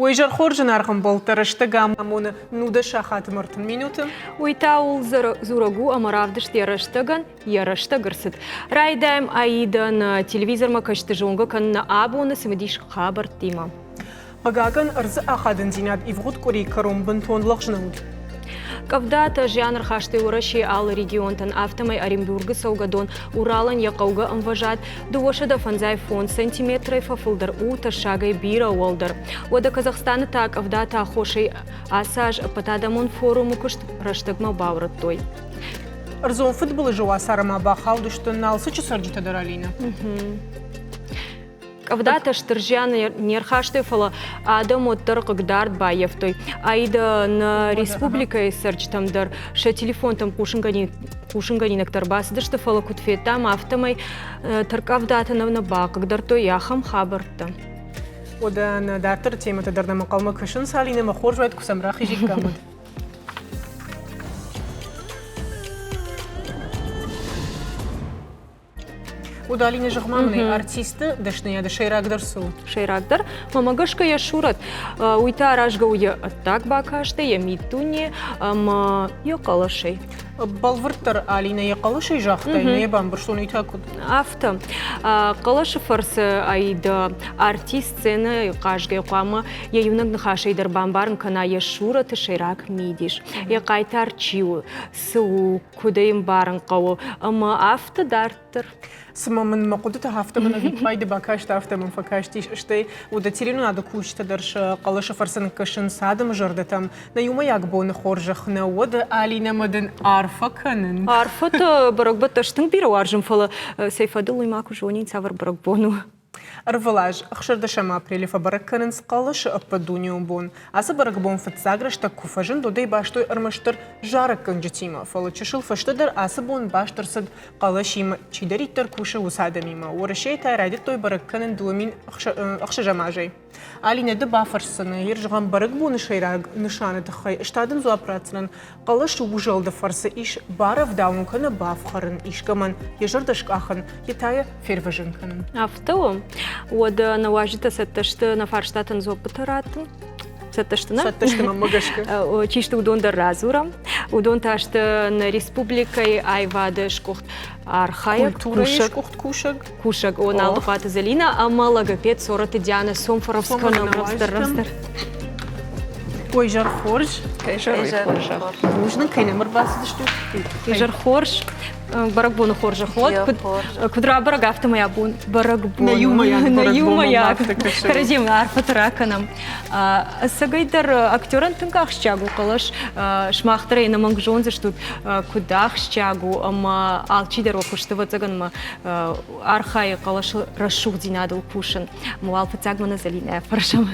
Уый зӕрхор зынаргъ ӕмбӕлттӕ рӕстӕг амоны 19 сахаты 30 минуты. Уый та ууыл дзурӕг у, ӕмӕ равдыст йӕ рӕстӕгӕн йӕ рӕстӕг ӕрцыд. Райдайӕм Аидӕн телевизормӕ кӕсты зонгӕ кӕныны абоны цымыдис хабӕрттимӕ. Хъыгагӕн, ӕрдзы ахадындзинад ивгъуыд къуырийы кӕрон бынтон лӕгъз нӕ уыд. Къӕвдатӕ зиан ӕрхастой Уӕрӕсейы алы регионтӕн, афтӕмӕй Оренбургы цӕугӕдон Уралӕн йӕ хъӕугӕ ӕмвӕзад 255 сантиметрӕй фӕфылдӕр у тӕссагӕй бирӕ уӕлдӕр. Уӕдӕ Казахстаны та къӕвдаты аххосӕй ацы аз ӕппӕтадӕмон форумы куыст рӕстӕгмӕ баурӕдтой. Ӕрдзон фыдбылызы уацары ма бахаудысты Налцыччы цӕрджытӕ дӕр, Алинӕ. Къӕвдатӕ стыр зиан не рхастой, фӕлӕ адӕм уӕддӕр хъыгдард баййӕфтой. Аида нӕ республикӕйы цӕрджытӕм дӕр сӕ телефонтӕм хъусынгӕнинӕгтӕ ӕрбацыдысты, фӕлӕ куыд федтам, афтӕмӕй тӕрккъӕвдатӕ нӕ бахъыгдардтой ахӕм хабӕрттӕ. Уӕдӕ нӕ дарддӕры темӕтӕ дӕр нӕм ӕнхъӕлмӕ кӕсынц, Алинӕ, мӕ хорз уӕд, куы сӕм рахизиккам, уӕд. Удалины зӕгъ-ма мын, артисты дӕсныйады сӕйрагдӕр цы у? Сӕйрагдӕр, мӕмӕ гӕсгӕ йӕ сурӕт. Уый та аразгӕ у йӕ ӕддаг бакастӕй, йӕ миддуне ӕмӕ йӕ хъӕлӕсӕй. Бӕлвырддӕр Алинӕ йӕ хъӕлӕсӕй загътай, нӕ йӕ бамбӕрстон, уый та куыд? Афтӕ. Хъӕлӕсы фӕрцы Аида артист сценӕйы хъазгӕ хъуамӕ йӕ иунӕг ныхасӕй дӕр бамбарын кӕна йӕ сурӕты сӕйраг мидис. Йӕ хъайтар чи у, цы у, куыд ӕй ӕмбарын хъӕуы ӕмӕ афтӕ дарддӕр. Цыма мын мӕ хъуыдытӕ афтӕ мын ӕвиппайды бакаст, афтӕ мын фӕкастис. Стӕй уыд телеуынынады кусджытӕ дӕр сӕ хъӕлӕсы фӕрцы ныккӕсынц адӕмы зӕрдӕтӕм. Нӕ иумӕйаг боны хорзӕх нӕ уӕд, Алинӕмӕ дын арфӕ кӕнын. Арфӕтӕ бӕрӕгбӕттӕ тынг бирӕ уарзын, фӕлӕ цӕй фӕдыл уый ма куы зонин, цавӕр бӕрӕгбон у. Ӕрвылаз 16 апрелы фӕбӕрӕг кӕнынц хъӕлӕсы ӕппӕтдунеон бон. Ацы бӕрӕгбон фыццаг рӕстӕг куы фӕзынд, уӕд ӕй бастой ӕрмӕстдӕр зарӕггӕнджытимӕ, фӕлӕ чысыл фӕстӕдӕр ацы бон баст ӕрцыд хъӕлӕсимӕ, чидӕриддӕр кусы, уыцы адӕмимӕ. Уӕрӕсейы та райдыдтой бӕрӕг кӕнын 2006 азӕй. Алинӕ, ды бафӕрсдзынӕ, йе зӕгъӕм, бӕрӕгбоны сӕйраг нысаны тыххӕй, ӕз та дын дзуапп ратдзынӕн, хъӕлӕсы узӕлды фӕрцы ис барӕвдауын кӕнӕ бафхӕрын искӕмӕн йӕ зӕрдӕ скъахын, йе та йӕ фервӕзын кӕнын. Афтӕ у. Уӕдӕ нӕ уазджытӕ цӕттӕ сты нӕ фарстатӕн дзуаппытӕ раттын. Цӕттӕ сты, нӕ? Цӕттӕ сты, мӕнмӕ гӕсгӕ. Чи сты, уыдон дӕр радзурӕм. Уыдон та сты нӕ республикӕйы аивады сгуыхт архайӕг, культурӕйы сгуыхт кусӕг. Кусӕг Оналдыхъуаты Зӕлинӕ ӕмӕ логопед Сороты Дианӕ сом фӕрӕвдз кӕнӕм рӕвдздӕр рӕвдздӕр. Ой, изӕр хорз. Бузныг, кӕй нӕм ӕрбацыдыстут. Изӕр хорз. Бӕрӕгбоны хорзӕх уӕд. Куыд рабӕрӕг, афтӕмӕй абон бӕрӕгбон. Нӕ иумӕйаг Нӕ иумӕйаг. Кӕрӕдзимӕ арфӕтӕ ракӕнӕм. Ӕцӕгӕйдӕр актерӕн тынг ахсджиаг у хъӕлӕс. Сымах дӕр ӕй ӕнӕмӕнг зондзыстут, куыд ахсджиаг у ӕмӕ алчидӕр уӕ куысты ӕвӕццӕгӕн архайы хъӕлӕсы рӕсугъддзинадыл кусын. Уал фыццаг мӕнӕ Зӕлинӕ фӕрсӕм.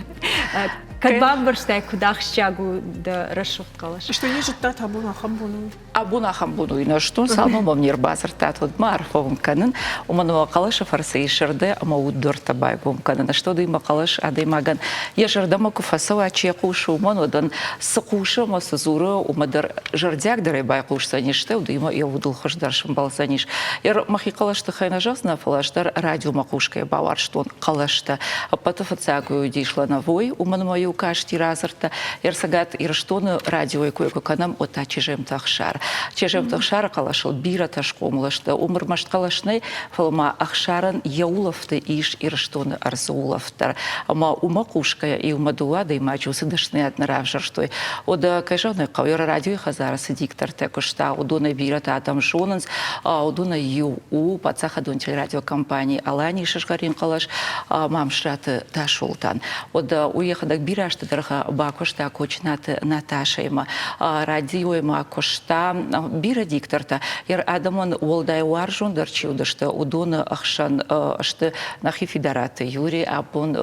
Кӕд бамбӕрстай, куыд ахсджиаг у дӕ рӕсугъд хъӕлӕс? Стӕй йӕ зыдтат абон ахӕм бон у? Абон ахӕм бон у, нӕстон, цалынмӕ мӕм не рбадзырдтат, уӕдмӕ арфӕ уын кӕнын. Уымӕн ӕмӕ хъӕлӕсы фӕрцы ис зӕрдӕ ӕмӕ уд дуӕрттӕ байгом кӕнын. Стӕй мӕ хъӕлӕс адӕймагӕн йӕ зӕрдӕмӕ куы фӕцӕуа, чи йӕ хъусы, уымӕн уӕд ын цы хъусы ӕмӕ цы дзуры, уымӕ дӕр зӕрдиагдӕрӕй байхъусдзӕнис, стӕй уыимӕ йӕ удыл хуыздӕр сӕмбӕлдзӕнис. Мӕхи хъӕлӕс тыххӕй нӕ зӕгъдзынӕн, фӕлӕ ӕз дӕр радиомӕ хъусгӕйӕ бауарзтон хъӕлӕстӕ. Ӕппӕты фыццаг уый уыдис Лановой, уымӕн ӕмӕ-иу касти радзырдтӕ. Цӕгат Ирыстоны радиойы кой куы кӕнӕм, уӕд та Чеземты Ӕхсар. Чеземты Ӕхсары хъӕлӕсыл бирӕтӕ схъомыл сты. Уым ӕрмӕст хъӕлӕс нӕй, фӕлӕ ма Ӕхсарӕн йӕ улӕфты ис Ирыстоны ӕрдзы улӕфт дӕр. Ӕмӕ уымӕ хъусгӕйӕ иумӕ дыууӕ адӕймаджы уыцы дӕсныйад нӕ равзӕрстой. Уӕдӕ, кӕй зӕгъын ӕй хъӕуы, радиойы хӕдзары цы диктортӕ куыста, уыдонӕй бирӕтӕ адӕм зонынц. Уыдонӕй иу у паддзахадон телерадиокомпани «Аланийы сызгъӕрин хъӕлӕс» Мамсыраты Тасолтан. Уӕдӕ уый йӕхӕдӕг бирӕ азты дӕргъы бакуыста Кочынаты Наташӕимӕ, радиоимӕ куыста бирӕ диктортӕ. Йӕ адӕмӕн уӕлдай уарзондӕр чи уыдысты, уыдоны ӕхсӕн сты нӕхи Фидараты Юрий, абон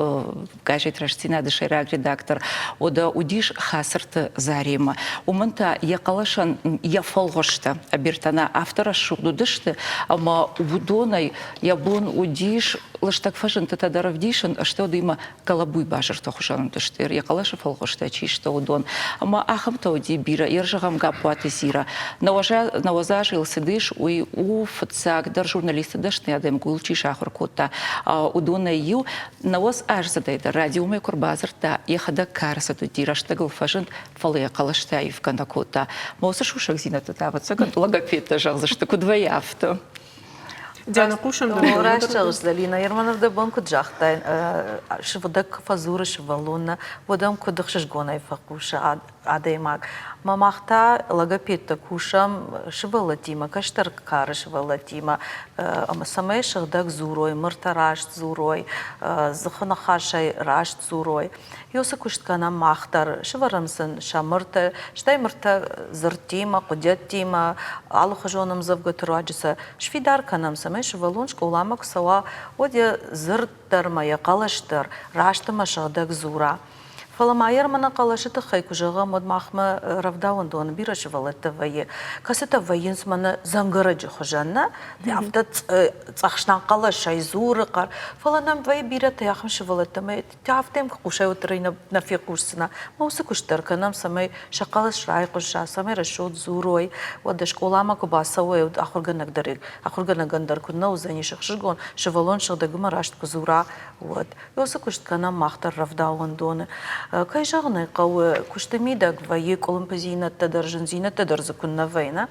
газет «Рӕстдзинад-ы сӕйраг редактор, уӕдӕ уыдис Хацырты Заремӕ. Уымӕн та йӕ хъӕлӕсӕн йӕ фӕлгъуызтӕ Абертӕнӕ афтӕ рӕсугъд уыдысты, ӕмӕ уыдонӕй йӕ бон уыдис лыстӕг фӕзындтытӕ дӕр ӕвдисын, стӕй уыимӕ гӕлӕбуй базырты хуызӕн уыдысты. сты, йӕ хъӕлӕсы фӕлгъуызтӕ чи сты, уыдон. Ӕмӕ ахӕмтӕ уыди бирӕ. Йе зӕгъӕм Гаппуаты Зира. 90 азы йыл цыдис, уый у фыццагдӕр журналисты дӕсныйад МГУ-йыл чи сахуыр кодта, уыдонӕй иу. 90 аздзыдӕй дӕр радиомӕ куы рбадзырдта, йӕхӕдӕг кары цыд уыди, рӕстӕгыл фӕзынд, фӕлӕ йӕ хъӕлӕстӕ ивгӕ нӕ кодта. Мӕ уыцы сусӕгдзинӕдтӕ та, ӕвӕццӕгӕн, логопедтӕ зӕгъдзысты, куыд вӕййы, афтӕ. Диана, хъусӕм дӕ. Раст зӕгъыс, Зӕлинӕ. Ерманов дӕ бон куыд загътай, сывӕдӕг куы фӕдзуры сывӕллонмӕ, уӕд ӕм куыд ӕхсызгонӕй фӕхъусы адӕймаг. Мӕ мах та логопедтӕ кусӕм сывӕллӕттимӕ, кӕстӕр кары сывӕллӕттимӕ, ӕмӕ цӕмӕй сыгъдӕг дзурой, мыртӕ раст дзурой, дзыхы ныхасӕй раст дзурой. Уыцы куыст кӕнӕм мах дӕр, сӕвӕрӕм сын сӕ мыртӕ, стӕй мыртӕ дзырдтимӕ, хъуыдиӕдтимӕ, алыхуызон ӕмдзӕвгӕты руаджы сӕ сфидар кӕнӕм, цӕмӕй сывӕллон скъоламӕ куы цӕуа, уӕд йӕ дзырд дӕр ӕмӕ йӕ хъӕлӕс дӕр раст ӕмӕ сыгъдӕг дзура. Фӕлӕ ма йӕ ӕрмӕнӕ хъӕлӕсы тыххӕй куы зӕгъӕм, уӕд махмӕ рӕвдауӕндоны бирӕ сывӕллӕттӕ вӕййы, кӕцытӕ вӕййынц мӕнӕ дзӕнгӕрӕджы хуызӕн, нӕ? Афтӕ цъӕхснаг хъӕлӕсӕй дзуры хъӕр. Фӕлӕ нӕм вӕййы бирӕтӕ ахӕм сывӕллӕттӕ, ӕмӕ афтӕ йӕм куы хъусай, уӕддӕр ӕй нӕ фехъусдзынӕ. Мӕ уыцы куыст дӕр кӕнӕм, цӕмӕй сӕ хъӕлӕс райхъуыса, цӕмӕй рӕсугъд дзурой. Уӕдӕ скъоламӕ куы бацӕуой, уӕд ахуыргӕнӕг дӕр ахуыргӕнӕгӕн дӕр куыд нӕ уыдзӕнис ӕхсызгон, сывӕллон сыгъдӕг ӕмӕ раст куы дзура, уӕд. Уыцы куыст кӕнӕм мах дӕр рӕвдауӕндоны. Кӕй зӕгъын ӕй хъӕуы, куысты мидӕг вӕййы къуылымпыдзинӕдтӕ дӕр, зындзинӕдтӕ дӕр дзы куыннӕ вӕййы, нӕ?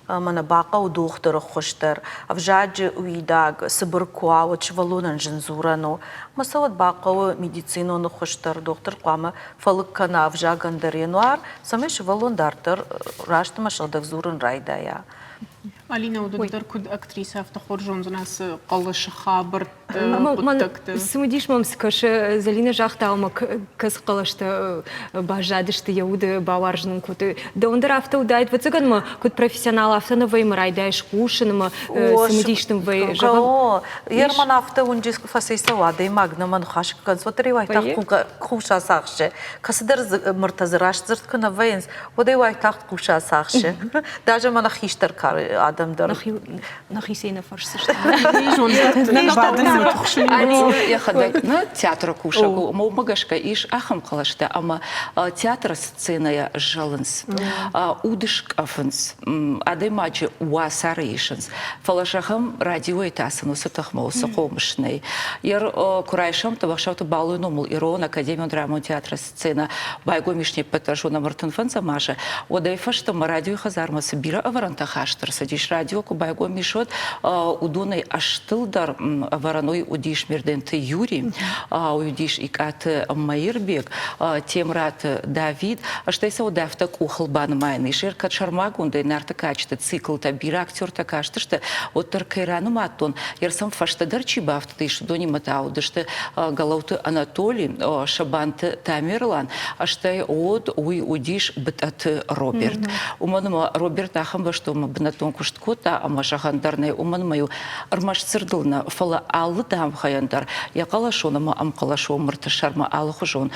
Мӕнӕ бахъӕуы дохтыры ххуыс дӕр, ӕвзаджы уидаг цыбыр куы уа, уӕд сывӕллонӕн зын дзурӕн у. Ӕмӕ сӕ уӕд бахъӕуы медицинон ӕххуыс дӕр, дохтыр хъуамӕ фӕлыг кӕна ӕвзагӕн дӕр йӕ нуар, цӕмӕй сывӕллон дарддӕр раст ӕмӕ сыгъдӕг дзурын райдайа. Алинӕ, уыдон дӕр куыд актрисӕ, афтӕ хорз зондзынӕ ацы хъӕлӕсы хабӕртты, хъуыддӕгты. Цымыдис мӕм цы кӕсы, Зӕлинӕ загъта, ӕмӕ кӕцы хъӕлӕстӕ баззадысты йӕ уды бауарзын ын кодтой. Дӕуӕн дӕр афтӕ уыдаид, ӕвӕццӕгӕн мӕ куыд профессионал, афтӕ нӕ вӕййы мӕ райдайыс хъусын ӕмӕ цымыдис дын вӕййы. Зӕгъӕм, Ерман афтӕ уынджы фӕцӕйцӕуы адӕймаг нӕмӕ ныхас кӕнынц, уӕддӕр ӕй уайтагъд хъус ацахсы. Кӕцыдӕр мыртӕ дзы раст дзырд куы нӕ вӕййынц, уӕд ӕй уайтагъд хъус ацахсы. Даже мӕнӕ хистӕр кары адӕм дӕр. Нӕхицӕй нӕ фӕрсдзысты. Йӕхӕдӕг нӕ театры кусӕг у, ӕмӕ уымӕ гӕсгӕ ис ахӕм хъӕлӕстӕ, ӕмӕ театры сценӕйӕ зӕлынц, уд скъӕфынц, адӕймаджы уацары исынц. Фӕлӕ зӕгъӕм, радиойы та сын уыцы тыхмӕ, уыцы хъомыс нӕй. Куы райсӕм Тӕбӕхсӕуты Балойы номыл Ирон академион драмон театры сценӕ байгом ис не ппӕт дӕр зонӕм 35 азы, уӕдӕй фӕстӕмӕ радиойы хӕдзармӕ цы бирӕ ӕвӕрӕнтӕ хаст ӕрцыдис, радио куы байгом ис, уӕд уыдонӕй ӕстыл дӕр ӕвӕрӕн уый уыдис Мерденты Юри, уый уыдис Икъаты Мӕирбег, Темыраты Давид, стӕй сӕ уыд афтӕ къухыл банымайӕн ис. Кӕд сӕрмагондӕй Нарты кадджыты циклтӕ бирӕ актертӕ кастысты, уӕддӕр кӕй ранымадтон, йе сӕм фӕстӕдӕр чи бафтыдис, уыдонимӕ та уыдысты Гӕлӕуты Анатоли, Сабанты Тамерлан, стӕй уӕд уый уыдис Бытъӕты Роберт. Уымӕн ӕмӕ Роберт ахӕм бӕстонмӕ бынӕттон куыст кодта ӕмӕ зӕгъӕн дӕр нӕй, уымӕн ӕмӕ-иу ӕрмӕст дзырдыл нӕ, фӕлӕ алы дамгъӕйӕн дӕр йӕ хъӕлӕсон ӕмӕ ӕмхъӕлӕсон мырты сӕрмӕ алыхуызон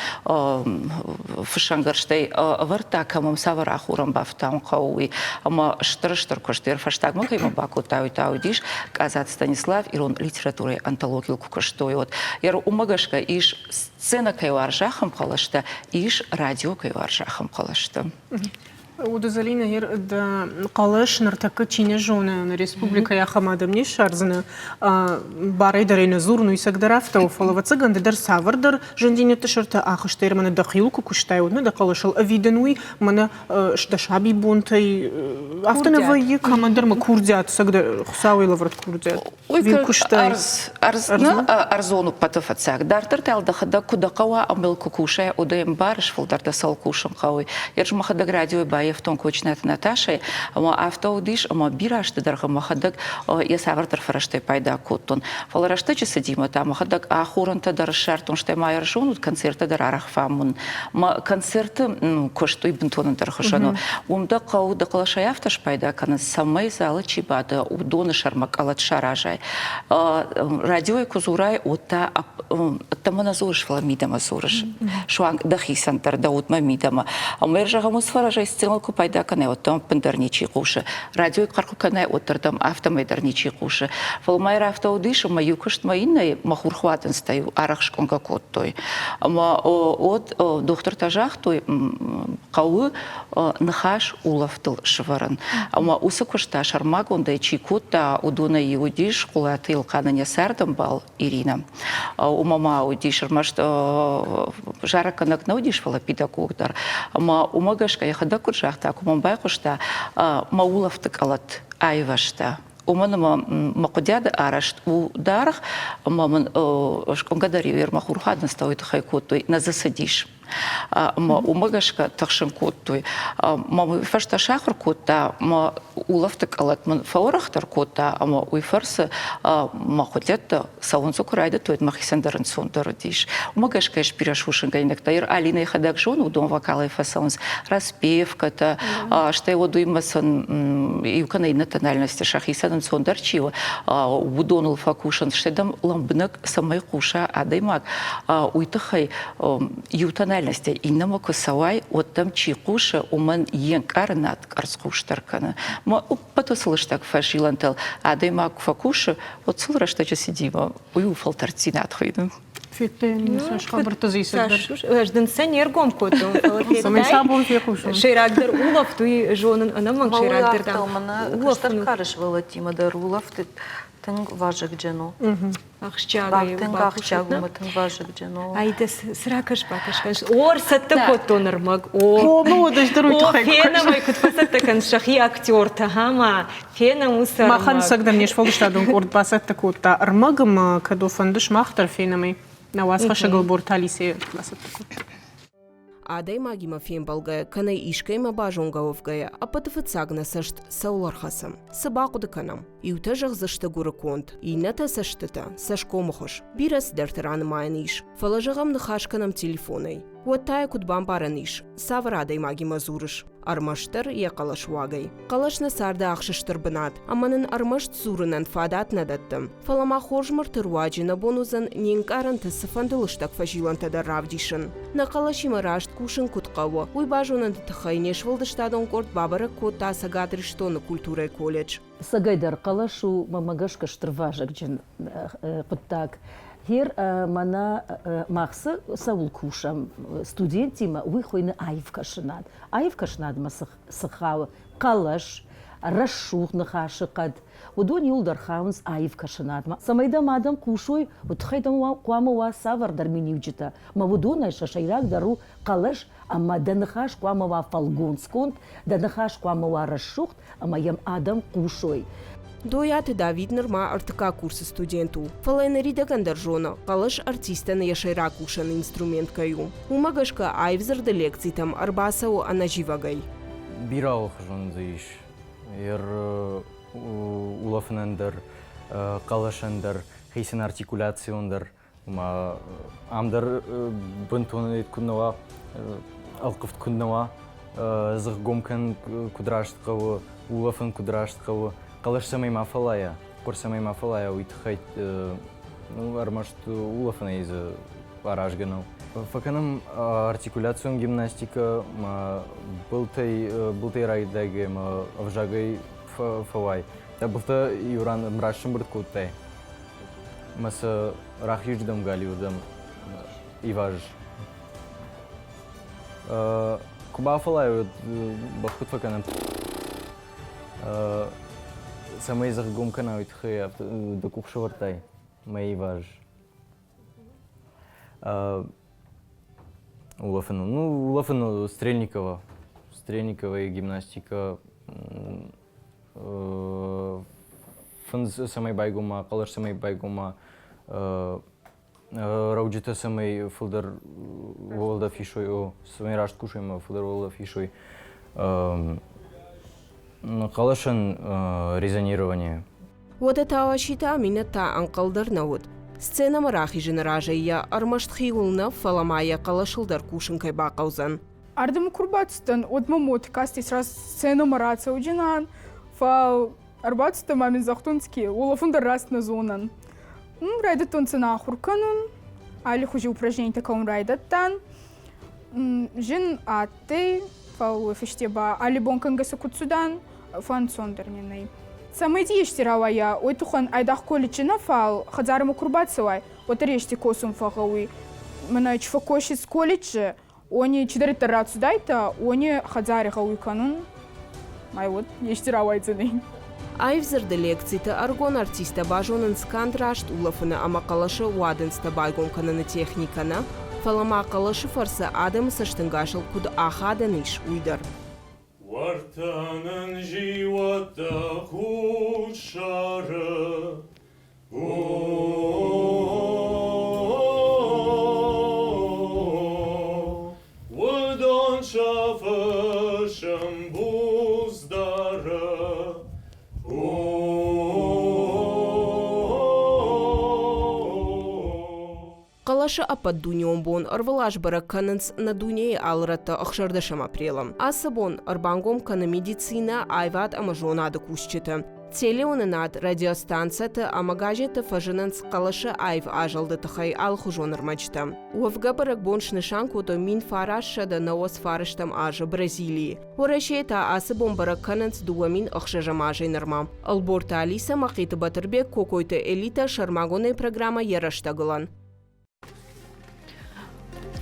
фыссӕнгӕрзтӕй ӕвӕрдта, кӕм ӕм цавӕр ахорӕн бафтауын хъӕуы, уый. Ӕмӕ стыр-стыр куыст дӕр фӕстагмӕ кӕимӕ бакодта, уый та уыдис Къадзаты Станислав ирон литературӕйы антологийыл куы куыстой, уӕд. Уымӕ гӕсгӕ ис сценӕ кӕй уарзы, ахӕм хъӕлӕстӕ, ис радио кӕй уарзы, ахӕм хъӕлӕстӕ. Уды Зӕлинӕ, дӕ хъӕлӕс ныртӕккӕ чи нӕ зоны, нӕ республикӕйы ахӕм адӕм не ссардзынӕ, барӕй дӕр ӕй нӕ дзурын, уый цӕгдӕр афтӕ у, фӕлӕ ӕвӕццӕгӕн ды дӕр цавӕрдӕр зындзинӕдты сӕрты ахызтӕ, мӕнӕ дӕхиуыл куы куыстай, уӕд нӕ дӕ хъӕлӕсыл ӕви дын уый мӕнӕ дӕ сабибонтӕй афтӕ нӕ вӕййы, кӕмӕндӕр мӕ курдиат, цӕгдӕр Хуыцауӕй лӕвӕрд курдиат. Уый ӕрдзон ӕппӕты фыццаг. Дарддӕр та дӕхӕдӕг куы дӕ хъӕуа ӕмӕ йыл куы кусай, уӕд ӕй ӕмбарыс, фылдӕр дӕ цӕуыл кусын хъӕуы. Ерыс мӕхӕдӕг радиойы баййӕфтон Кочынаты Наташӕйы, ӕмӕ афтӕ уыдис, ӕмӕ бирӕ азты дӕргъы мӕхӕдӕг йӕ цавӕрдӕр фӕрӕзтӕй пайда кодтон. Фӕлӕ рӕстӕджы цыдимӕ та мӕхӕдӕг ахорӕнтӕ дӕр ссардтон, стӕй ма ӕрзон уыд концерттӕ дӕр арӕх фӕамонын. Мӕ концерты куыст уый бынтон ӕндӕр хуызӕн у. Уым дӕ хъӕуы дӕ хъӕлӕсӕй афтӕ спайда кӕнын, цӕмӕй залы чи бады, уыдоны сӕрмӕ къӕлӕт саразай. Радиойы куы дзурай, уӕд та ӕддӕмӕ нӕ дзурыс, фӕлӕ мидӕмӕ дзурыс. Суанг дӕхицӕн дӕр, дӕ удмӕ мидӕмӕ. Ӕмӕ зӕгъӕм, уыцы фӕрӕзӕй сценӕйыл Телефонмӕ куы пайда кӕнай, уӕд дӕм ӕппындӕр ничи хъусы. Радиойы хъӕр куы кӕнай, уӕддӕр дӕм афтӕмӕй дӕр ничи хъусы. Фӕлӕ ма афтӕ уыдис, ӕмӕ иу куыстмӕ иннӕйы мӕ хурхуадындзтӕ-иу арӕх скъуынгӕ кодтой. Ӕмӕ уӕд дохтыртӕ загътой, хъӕуы ныхас улӕфтыл сывӕрын. Ӕмӕ уыцы куыст та сӕрмагондӕй чи кодта, уыдонӕй иу уыдис Хъуылаты Елхъанӕн йӕ цардӕмбал Иринӕ. Уымӕ ма уыдис ӕрмӕст зарӕггӕнӕг нӕ уыдис, фӕлӕ педагог дӕр. Ӕмӕ уымӕ гӕсгӕ йӕхӕдӕг куыд загъта, куы мӕм байхъуыста, мӕ улӕфты къӕлӕт аивӕзта. Уымӕн ӕмӕ мӕ хъуыдиады арӕзт у даргъ, ӕмӕ мын скъуынгӕ дӕр иу мӕ хурхаднцтӕ уый тыххӕй кодтой, нӕ дзы цыдис. Ӕмӕ уымӕ гӕсгӕ тыхсын кодтой. Мӕ уый фӕстӕ сахуыр кодта, мӕ улӕфты къӕлӕт мын фӕуӕрӕхдӕр кодта, ӕмӕ уый фӕрцы мӕ хуыдӕттӕ цӕуын дзы куы райдыдтой, мӕхицӕн дӕр ӕнцондӕр уыдис. Уымӕ гӕсгӕ ис бирӕ сусӕггӕнинӕгтӕ. Ир Алинӕ йӕхӕдӕг зоны, уыдон вокалӕй фӕцӕуынц распевкӕтӕ, стӕй уӕд уыимӕ сын иу кӕнӕ иннӕ тональности сӕхицӕн ӕнцондӕр чи у, уыдоныл фӕкусынц. Стӕй дӕм лӕмбынӕг цӕмӕй хъуса адӕймаг, уый тыххӕй иу тональностӕй иннӕмӕ куы цӕуай, уӕд дӕм чи хъусы, уымӕн йе нкъарынад къӕрцхъусдӕр кӕны. Мӕ ӕппӕт уыцы лыстӕг фӕзилӕнтыл адӕймаг куы фӕкусы, уӕд сыл рӕстӕджы цыдимӕ уый у фӕлтӕрддзинад хуыйны. Ӕз дын сӕ не ргом кодтон, фӕлӕ федтай, сӕйрагдӕр улӕфт уый зонын ӕнӕмӕнг сӕйрагдӕр дам. Кӕстӕр кары сывӕллӕттимӕ дӕр улӕфт тынг вазыгджын у. Ахсджиагӕй Тынг ахсджиаг у, тынг вазыгджын у. Ай дӕ цы ракӕс-бакӕс кӕныс? О, ӕрцӕттӕ кодтон ӕрмӕг. О, О, фенӕм ӕй, куыд фӕцӕттӕ кӕныс сӕхи актертӕ, ма фенӕм уыцы ӕрмӕг. Махӕн цӕгдӕр не сфӕлдыстадон къорд бацӕттӕ кодта ӕрмӕг ӕмӕ кӕд о фӕнды сымах дӕр фенӕм ӕй. Нӕ уацхӕссӕгыл Борталисе бацӕттӕ кодта. Адӕймагимӕ фембӕлгӕйӕ кӕнӕ искӕимӕ базонгӕ уӕвгӕйӕ, ӕппӕты фыццаг нӕ цӕст цӕуыл ӕрхӕцы? Цы бахъуыды кӕнӕм? Иутӕ зӕгъдзысты гуырыконд, иннӕтӕ цӕстытӕ, цӕсгомы хуыз. Бирӕ цыдӕртӕ ранымайӕн ис, фӕлӕ зӕгъӕм ныхас кӕнӕм телефонӕй. Уӕд та йӕ куыд бамбарӕн ис, цавӕр адӕймагимӕ дзурыс? Ӕрмӕстдӕр йӕ хъӕлӕсуагӕй. Хъӕлӕс нӕ царды ахсы стыр бынат, ӕмӕ нын ӕрмӕст дзурынӕн фадат нӕ дӕтты. Фӕлӕ ма хорз мырты руаджы нӕ бон уыдзӕн не нкъарӕнты цыфӕнды лыстӕг фӕзилӕнтӕ дӕр равдисын. Нӕ хъӕлӕсимӕ раст кусын куыд хъӕуы, уый базонынты тыххӕй не сфӕлдыстадон къорд бабӕрӕг кодта Цӕгат Ирыстоны культурӕйы колледж. Цӕгӕйдӕр хъӕлӕс у, мӕнмӕ гӕсгӕ, стыр вазыгджын хъуыддаг. Гъер мӕнӕ мах цы цӕуыл кусӕм студенттимӕ, уый хуыйны аивкӕсынад. Аивкӕсынадмӕ цы хауы? Хъӕлӕс, рӕсугъд ныхасы хъӕд, Уыдон иуылдӕр хауынц аив кӕсынадмӕ. Цӕмӕй дӕм адӕм хъусой, уый тыххӕй дӕм хъуамӕ уа цавӕрдӕр миниуджытӕ. Мӕ уыдонӕй сӕ сӕйрагдӕр у хъӕлӕс ӕмӕ дӕ ныхас хъуамӕ уа фӕлгонцгонд, дӕ ныхас хъуамӕ уа рӕсугъд ӕмӕ йӕм адӕм хъусой. Дойаты Давид нырма ӕртыккаг курсы студент у, фӕлӕ ныридӕгӕн дӕр зоны, хъӕлӕс артистӕн йӕ сӕйраг кусӕн инструмент кӕй у. Уымӕ гӕсгӕ аив дзырды лекцитӕм ӕрбацӕуы ӕнӕзивӕгӕй. Бирӕ алыхуызон дзы ис. Ер улӕфынӕн дӕр, хъӕлӕсӕн дӕр, хицӕн артикуляцион дӕр. Ма ам дӕр бынтон куыд нӕ уа, ӕлхъывд куыд нӕ уа, дзыхгом кӕнын куыд раст хъӕуы, улӕфын куыд раст хъӕуы, хъӕлӕс цӕмӕй ма фӕллайа, хъуыр цӕмӕй ма фӕллайа, уый тыххӕй ну, ӕрмӕст улӕфынӕй дзы аразгӕ нӕу. Фӕкӕнӕм артикуляцион гимнастикӕ, ма былтӕй, былтӕй райдайгӕ ӕмӕ ӕвзагӕй фӕуай. Дӕ былтӕ иу ран ӕмраст сӕмбырд кодтай ӕмӕ сӕ рахизырдӕм галиуырдӕм ивазыс. Куы бафӕллай, уӕд бӕх куыд фӕкӕнӕм? Цӕмӕй дзыхгом кӕна, уый тыххӕй афтӕ дӕ къух сӕвӕрдтай мӕ ивазыс. Улӕфын, ну, улӕфын Стрельникова. Стрельниковайы гимнастикӕ фындз цӕмӕй байгом уа, хъӕлӕс цӕмӕй байгом уа, рӕуджытӕ цӕмӕй фылдӕр уӕлдӕф исой, о, цӕмӕй раст кусой ӕмӕ фылдӕр уӕлдӕф исой. Хъӕлӕсӕн резонирование. Уӕдӕ Тауаситы Аминӕт та ӕнхъӕл дӕр нӕ уыд, сценӕмӕ рахизыны разӕй йӕ ӕрмӕст хиуыл нӕ, фӕлӕ ма йӕ хъӕлӕсыл дӕр кусын кӕй бахъӕудзӕн. Ардӕм куы рбацыдтӕн, уӕд мӕ мод кастис раст сценӕмӕ рацӕуджынӕн, фал ӕрбацыдтӕн ма мин загътонцӕ, ки уолӕфун дӕр раст нӕ зонӕн. Райдӕдтонцӕ нӕ ахур кӕнун, аллихузи упражненитӕ кӕун райдӕдтан. Зин адтӕй. Фал уой фӕсте ба алли бон кӕнгӕ сӕ куд цудан, фӕнцондӕр нин ӕй. Цӕмӕй ди ести рауайа, уой туххӕн айдагъ колледжи нӕ, фал хӕдзарӕмӕ ку рбацӕуай, уӕддӕр ести косун фӕгъгъӕуй. Мӕнӕ чи фӕккосис колледжи, уони чидӕриддӕр рацудайтӕ, уони хӕдзари гъӕуй кӕнун. Ай уод ести рауайдзӕнӕй. Аив дзырды лекциты ӕрыгон артисттӕ базонынц канд раст улӕфыны ӕмӕ хъӕлӕсы уадындзтӕ байгом кӕныны техникӕ нӕ, фӕлӕ ма хъӕлӕсы фӕрцы адӕмы цӕстӕнгасыл куыд ахадӕн ис, уый дӕр. Уӕртӕ нын зиуӕттӕ хуссары Уыдон сӕ фысым буц дары. Хъӕлӕсы ӕппӕтдунеон бон ӕрвылаз бӕрӕг кӕнынц нӕ дунейы алы рӕтты 16 апрелы. Ацы бон ӕрбангом кӕны медицинӕ, аивад ӕмӕ зонады кусджыты. Телеуынынад, радиостанцӕты ӕмӕ газетты фӕзынынц хъӕлӕсы аив азӕлды тыххӕй алыхуызон ӕрмӕджытӕ. Уӕвгӕ бӕрӕгбон снысан кодтой 1999 азы Бразилийы. Уӕрӕсейы та ацы бон бӕрӕг кӕнынц 2006 азӕй нырмӕ. Ӕлборты Алисӕ, Мӕхъиты Батырбег, Кокойты Элитӕ сӕрмагондӕй программӕ «Йӕ рӕстӕгылӕн».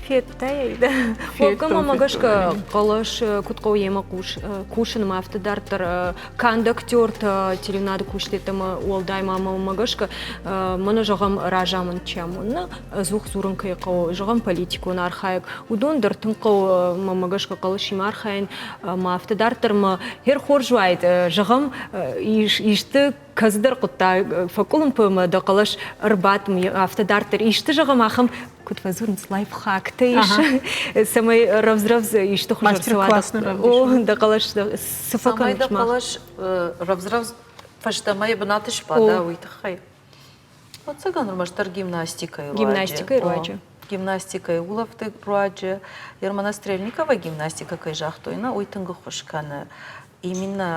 Федтай да? Уӕвгӕ мӕмӕ гӕсгӕ хъӕлӕс куыд хъӕуы йемӕ кусынмӕ, афтӕ дарддӕр канд актертӕ телеуынады кусджытӕ ӕмӕ уӕлдай ма мӕнмӕ гӕсгӕ мӕнӕ зӕгъӕм разамынд чи амоны, ӕдзух дзурын кӕй хъӕуы, зӕгъӕм политикон архайӕг, уыдон дӕр тынг хъӕуы мӕнмӕ гӕсгӕ хъӕлӕсимӕ архайын ӕмӕ афтӕ дарддӕр мӕ хер хорз уаид, зӕгъӕм, исты кӕцыдӕр хъуыддаг фӕкъуылымпы ӕмӕ дӕ хъӕлӕс ӕрбадт, афтӕ дарддӕр исты зӕгъӕм, ахӕм куыд фӕдзурынц, лайфхактӕ ис, цӕмӕй рӕвдз-рӕвдз исты хуызы ӕрцӕуа дӕ хъӕлӕс цы фӕкӕныс? Цӕмӕй дӕ хъӕлӕс рӕвдз-рӕвдз фӕстӕмӕ йӕ бынаты сбада, уый тыххӕй. Ӕцӕгӕн ӕрмӕстдӕр гимнастикӕйы руаджы. Гимнастикӕйы руаджы. Гимнастикӕйы улӕфты руаджы. Ермана Стрельникова гимнастикӕ кӕй загътой, нӕ, уый тынг ӕххуыс кӕны именно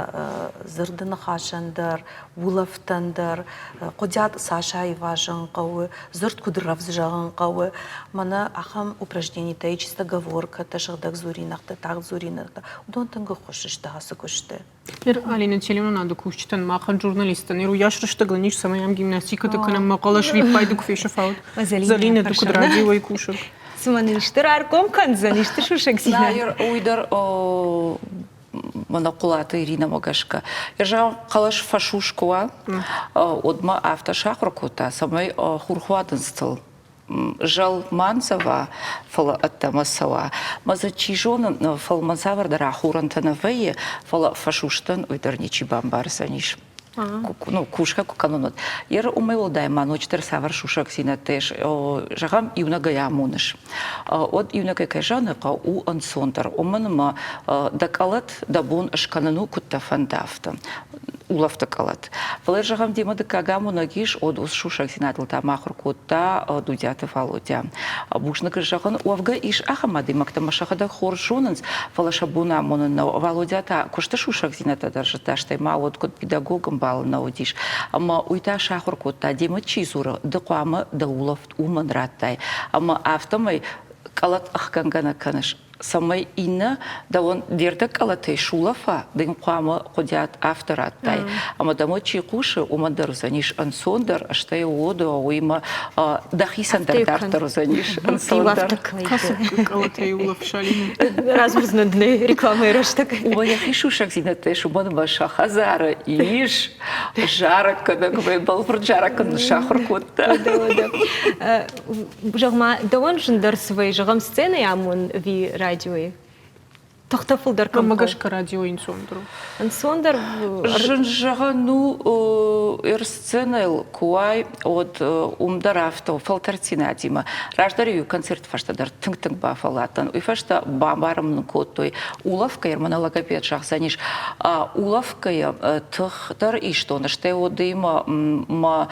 дзырды ныхасӕн дӕр, улӕфтӕн дӕр, хъуыдиат цас аивазын хъӕуы, дзырд куыд рӕвдз зӕгъын хъӕуы. Мӕнӕ ахӕм упражненитӕ, чистоговоркӕтӕ, сыгъдӕг дзуринӕгтӕ, тагъд дзуринӕгтӕ, уыдон тынг ӕххуыс сты ацы куысты. Ныр Алина телеуынынады кусджытӕн, махӕн журналисттӕн, ныр уыйас рӕстӕг ис, цӕмӕй ам гимнастикӕтӕ кӕнӕм, мӕ хъӕлӕс виппайды куы фесӕфа, Зӕлинӕ, ды куыд радиойы кусӕг? Цыма нын исты раргом кӕндзӕн, исты сусӕгдзинад? Уый дӕр мӕнӕ Хъуылаты Иринӕмӕ гӕсгӕ. Зӕгъӕм, хъӕлӕс фӕсус куы уа, уӕд мӕ афтӕ сахуыр кодта, цӕмӕй хурхуадындзтыл зӕл ма ндзӕва, фӕлӕ ӕддӕмӕ цӕуа. Мӕ дзы чи зоны, фӕлмӕн цавӕрдӕр ахорӕнтӕ нӕ вӕййы, фӕлӕ фӕсустӕн уый дӕр ничи бамбардзӕнис. Ну, кусгӕ куы кӕнон, уӕд. Ер уымӕй уӕлдай ма ноджыдӕр цавӕр сусӕгдзинӕдтӕ ис, зӕгъӕм, иунӕгӕй амоныс. Уӕд иунӕгӕй кӕй зӕгъын хъӕуы, у ӕнцондӕр, уымӕн ӕмӕ дӕ къӕлӕт дӕ бон скӕнын у, куыд дӕ фӕнда, афтӕ. Улӕфты къӕлӕт. Фӕлӕ, зӕгъӕм, демӕ дыккаг амонӕг ис, уӕд уыцы сусӕгдзинадыл та махуыр кодта Дудиаты Валодя. Бузныг зӕгъын, уӕвгӕ ис ахӕм адӕймӕгтӕ, ӕмӕ сӕхӕдӕг хорз зонынц, фӕлӕ сӕ бон амонын нӕу. Валодя та куысты сусӕгдзинӕдтӕ дӕр зыдта, стӕй ма уӕд куыд педагог ӕмбал нӕ уыдис. Ӕмӕ уый та сахуыр кодта, демӕ чи дзуры, ды хъуамӕ дӕ улӕфт уымӕн радтай. Ӕмӕ афтӕмӕй къӕлӕт ӕхгӕнгӕ нӕ кӕныс, цӕмӕй иннӕ дӕуӕн де рдӕг къӕлӕтӕй сулӕфа, дын хъуамӕ хъуыдиат афтӕ радтай. Ӕмӕ дӕм чи хъусы, уымӕн дӕр уыдзӕнис ӕнцондӕр, стӕй уодо уыимӕ дӕхицӕн дӕр дарддӕр уыдзӕнис ӕнцондӕр. Къӕлӕтӕй улӕфсалин. Радзурдзынӕн дын рекламӕйы рӕстӕг. Уымӕн йӕхи сусӕгдзинӕдтӕ ис, уымӕн ӕмӕ сӕ хӕдзары ис зарӕггӕнӕг, бӕлвырд зарӕггӕнӕг сахуыр кодта. Зӕгъ-ма, дӕуӕн зындӕр цы вӕййы, зӕгъӕм, сценӕйы амон ӕви радиойы? Тыхтӕ фылдӕр кӕм Мӕнмӕ гӕсгӕ радиойы ӕнцондӕр у. Ӕнцондӕр? Зын зӕгъӕн у, сценӕйыл куы уай, уӕд уым дӕр афтӕ у, фӕлтӕрддзинадимӕ. Раздӕр-иу концерты фӕстӕ дӕр тынг-тынг бафӕлладтӕн. Уый фӕстӕ бамбарын мын кодтой, улӕфгӕйӕ мӕнӕ логопед зӕгъдзӕнис, улӕфгӕйӕ тых дӕр истон, стӕй уыдимӕ мӕ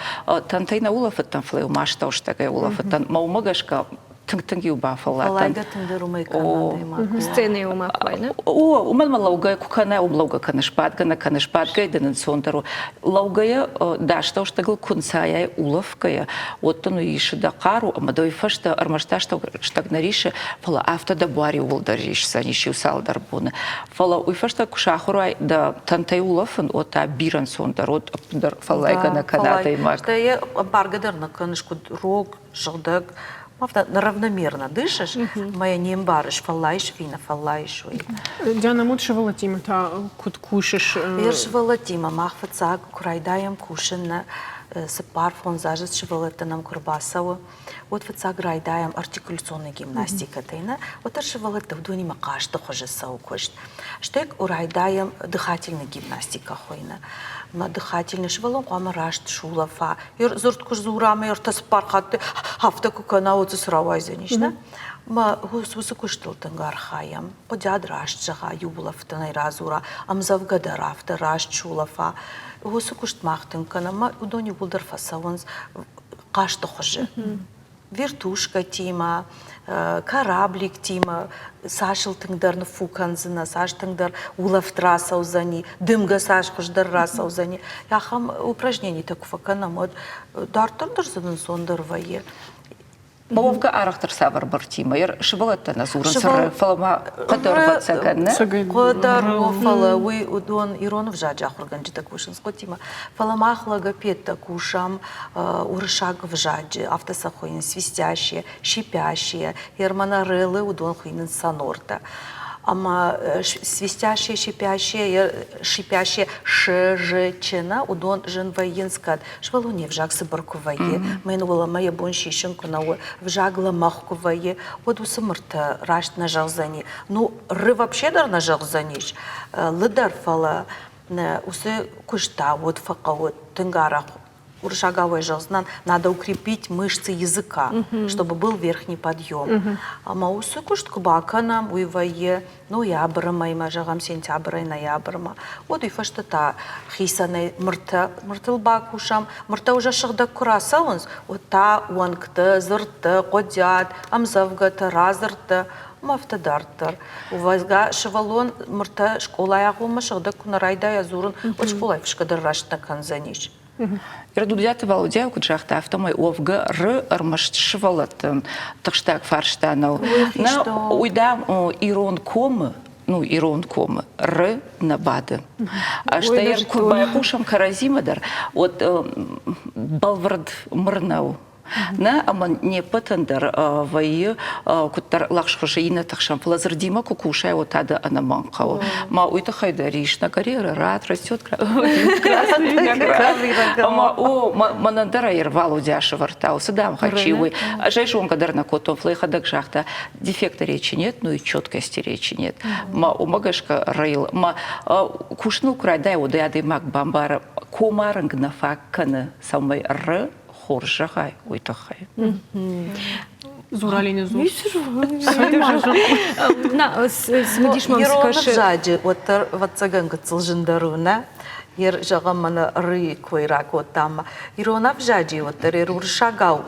тӕнтӕй нӕ улӕфыдтӕн, фӕлӕ-иу мастаустӕгӕй улӕфыдтӕн. Мӕ уымӕ гӕсгӕ Тынг-тынг-иу бафӕлладтӕн. Фӕллайгӕ тынгдӕр уымӕй кӕны адӕймаг. Сценӕйы уымӕ куы нӕ? О, уымӕн ма лӕугӕ куы кӕнай, уым лӕугӕ кӕныс, бадгӕ нӕ кӕныс, бадгӕйӕ дын ӕнцондӕр у. Лӕугӕйӕ дӕ астӕустӕгыл куы нцайай улӕфгӕйӕ, уӕд дын уый исы дӕ хъару ӕмӕ дӕ уый фӕстӕ ӕрмӕст астӕустӕг нӕ рисы, фӕлӕ афтӕ дӕ буар иууылдӕр рисдзӕнис иу цалдӕр боны. Фӕлӕ уый фӕстӕ куы сахуыр уай дӕ тӕнтӕй улӕфын, уӕд та бирӕ ӕнцондӕр, уӕд ӕппындӕр фӕллайгӕ нӕ кӕны адӕймаг. Стӕй йӕ ӕмбаргӕ дӕр нӕ кӕныс, куыд рог, сыгъдӕг, афтӕ равномерно дышишь, ӕмӕ йӕ не мбарыс, фӕллайыс ӕви нӕ фӕллайыс, уый. Диана, уыд сывӕллӕттимӕ та куыд кусыс? Йе сывӕллӕттимӕ мах фыццаг куы райдайӕм кусын, нӕ цыппар-фондз азы сывӕллӕттӕ нӕм куы ӕрбацӕуы, уӕд фыццаг райдайӕм артикуляционной гимнастикӕтӕй, нӕ, уӕддӕр сывӕллӕттӕ уыдонимӕ хъазты хуызы цӕуы куыст. Стӕй райдайӕм дыхательный гимнастикӕ хуыйны. Мӕ дыхательный сывӕллон хъуамӕ раст сулӕфа. Дзырд куы сдзура ӕмӕ ӕртӕ-цыппар хатты афтӕ куы кӕна, уӕд дзы цы рауайдзӕнис, нӕ? Мӕ уыцы куыстыл тынг архайӕм. Хъуыдиад раст зӕгъа, иу улӕфтӕнӕй радзура, ӕмдзӕвгӕ дӕр афтӕ раст сулӕфа. Уыцы куыст мах тынг кӕнӕм, ӕмӕ уыдон иууылдӕр фӕцӕуынц хъазты хуызы. Вертушкӕтимӕ, корабликтимӕ цас ыл тынгдӕр ныффу кӕндзынӕ, цас тынгдӕр улӕфт рацӕудзӕни, дымгӕ цас хуыздӕр рацӕудзӕни. Ахӕм упражненитӕ куы фӕкӕнӕм, уӕд дарддӕр дӕр сын ӕнцондӕр вӕййы. Уӕвгӕ арӕхдӕр цавӕр бартимӕ? Сывӕллӕттӕ нӕ дзурынц, фӕлӕ ма хъӕдӕр ӕвӕццӕгӕн, нӕ? Хъӕдӕр, фӕлӕ уый уыдон ирон ӕвзаджы ахуыргӕнджытӕ кусынц хъуыдтимӕ. Фӕлӕ мах логопедтӕ кусӕм уырыссаг ӕвзаджы, афтӕ сӕ хуыйынц свистящие, шипящие, ермонореллы уыдон хуыйнынц сонортӕ. Ӕмӕ свистящие, шипящие, шипящие ш, ж, ч нӕ, уыдон зын вӕййынц кӕд Сывӕллон йе взаг цыбыр куы вӕййы, мӕн уӕлӕмӕ йӕ бон сисын куы нӕ у, взаг лӕмӕгъ куы вӕййы, уӕд уыцы мыртӕ раст нӕ зӕгъдзӕни. Ну, ры вообще дӕр нӕ зӕгъдзӕнис, лы дӕр, фӕлӕ уыцы куыст та уӕд фӕхъӕуы тынг арӕх уырыссагау ӕй зӕгъдзынӕн, надо укрепить мышцы языка, чтобы был верхний подъем. Ӕмӕ уыцы куыст куы бакӕнӕм, уый вӕййы ноябры мӕймӕ, зӕгъӕм, сентябрӕй ноябрмӕ, уӕд уый фӕстӕ та хицӕнӕй мыртӕ, мыртыл бакусӕм. Мыртӕ уже сыгъдӕг куы рацӕуынц, уӕд та уӕнгтӕ, дзырдтӕ, хъуыдиат, ӕмдзӕвгӕтӕ, радзырдтӕ ӕмӕ афтӕ дарддӕр. Уӕвгӕ, сывӕллон мыртӕ скъолайы агъоммӕ сыгъдӕг куы нӕ райдайа дзурын, уӕд скъолайы фысгӕ дӕр раст нӕ кӕндзӕнис. Дудиаты Валодя куыд загъта, афтӕмӕй уӕвгӕ ры ӕрмӕст сывӕллӕттӕн тыхстаг фарста нӕу. Нӕ, уый, дам, ирон комы ну, ирон комы ры нӕ бады. Стӕй куы байхъусӕм кӕрӕдзимӕ дӕр, уӕд бӕлвырд мыр нӕу. Нӕ, ӕмӕ не ппӕтӕн дӕр вӕййы куыддӕр лӕгъзхуызы иннӕты хсӕн, фӕлӕ дзырдимӕ куы кусай, уӕд та дӕ ӕнӕмӕнг хъӕуы. Ма уый тыххӕй дӕр ис на карьера рад растет красный виноград. Ӕмӕ о, мӕнӕн дӕр ӕй Валодя сӕвӕрдта, уыцы дамгъӕ чи у. Ӕз ӕй зонгӕ дӕр нӕ кодтон, фӕлӕ йӕхӕдӕг загъта, дефекта речи нет, ну и четкости речи нет. Ма уымӕ гӕсгӕ райыл, ма кусыныл куы райдайа, уӕд ӕй адӕймаг бамбары, комарынг нӕ фаг кӕны, цӕмӕй р хорз зӕгъай, уый тыххӕй. Зуралины дзур. Цымыдис мӕм цы кӕсы. Ӕвзаджы уӕддӕр, ӕвӕццӕгӕн, гыццыл зындӕр у, нӕ? Зӕгъӕм, мӕнӕ рыйы кой ракодтам. Ирон ӕвзаджы уӕддӕр уырыссагау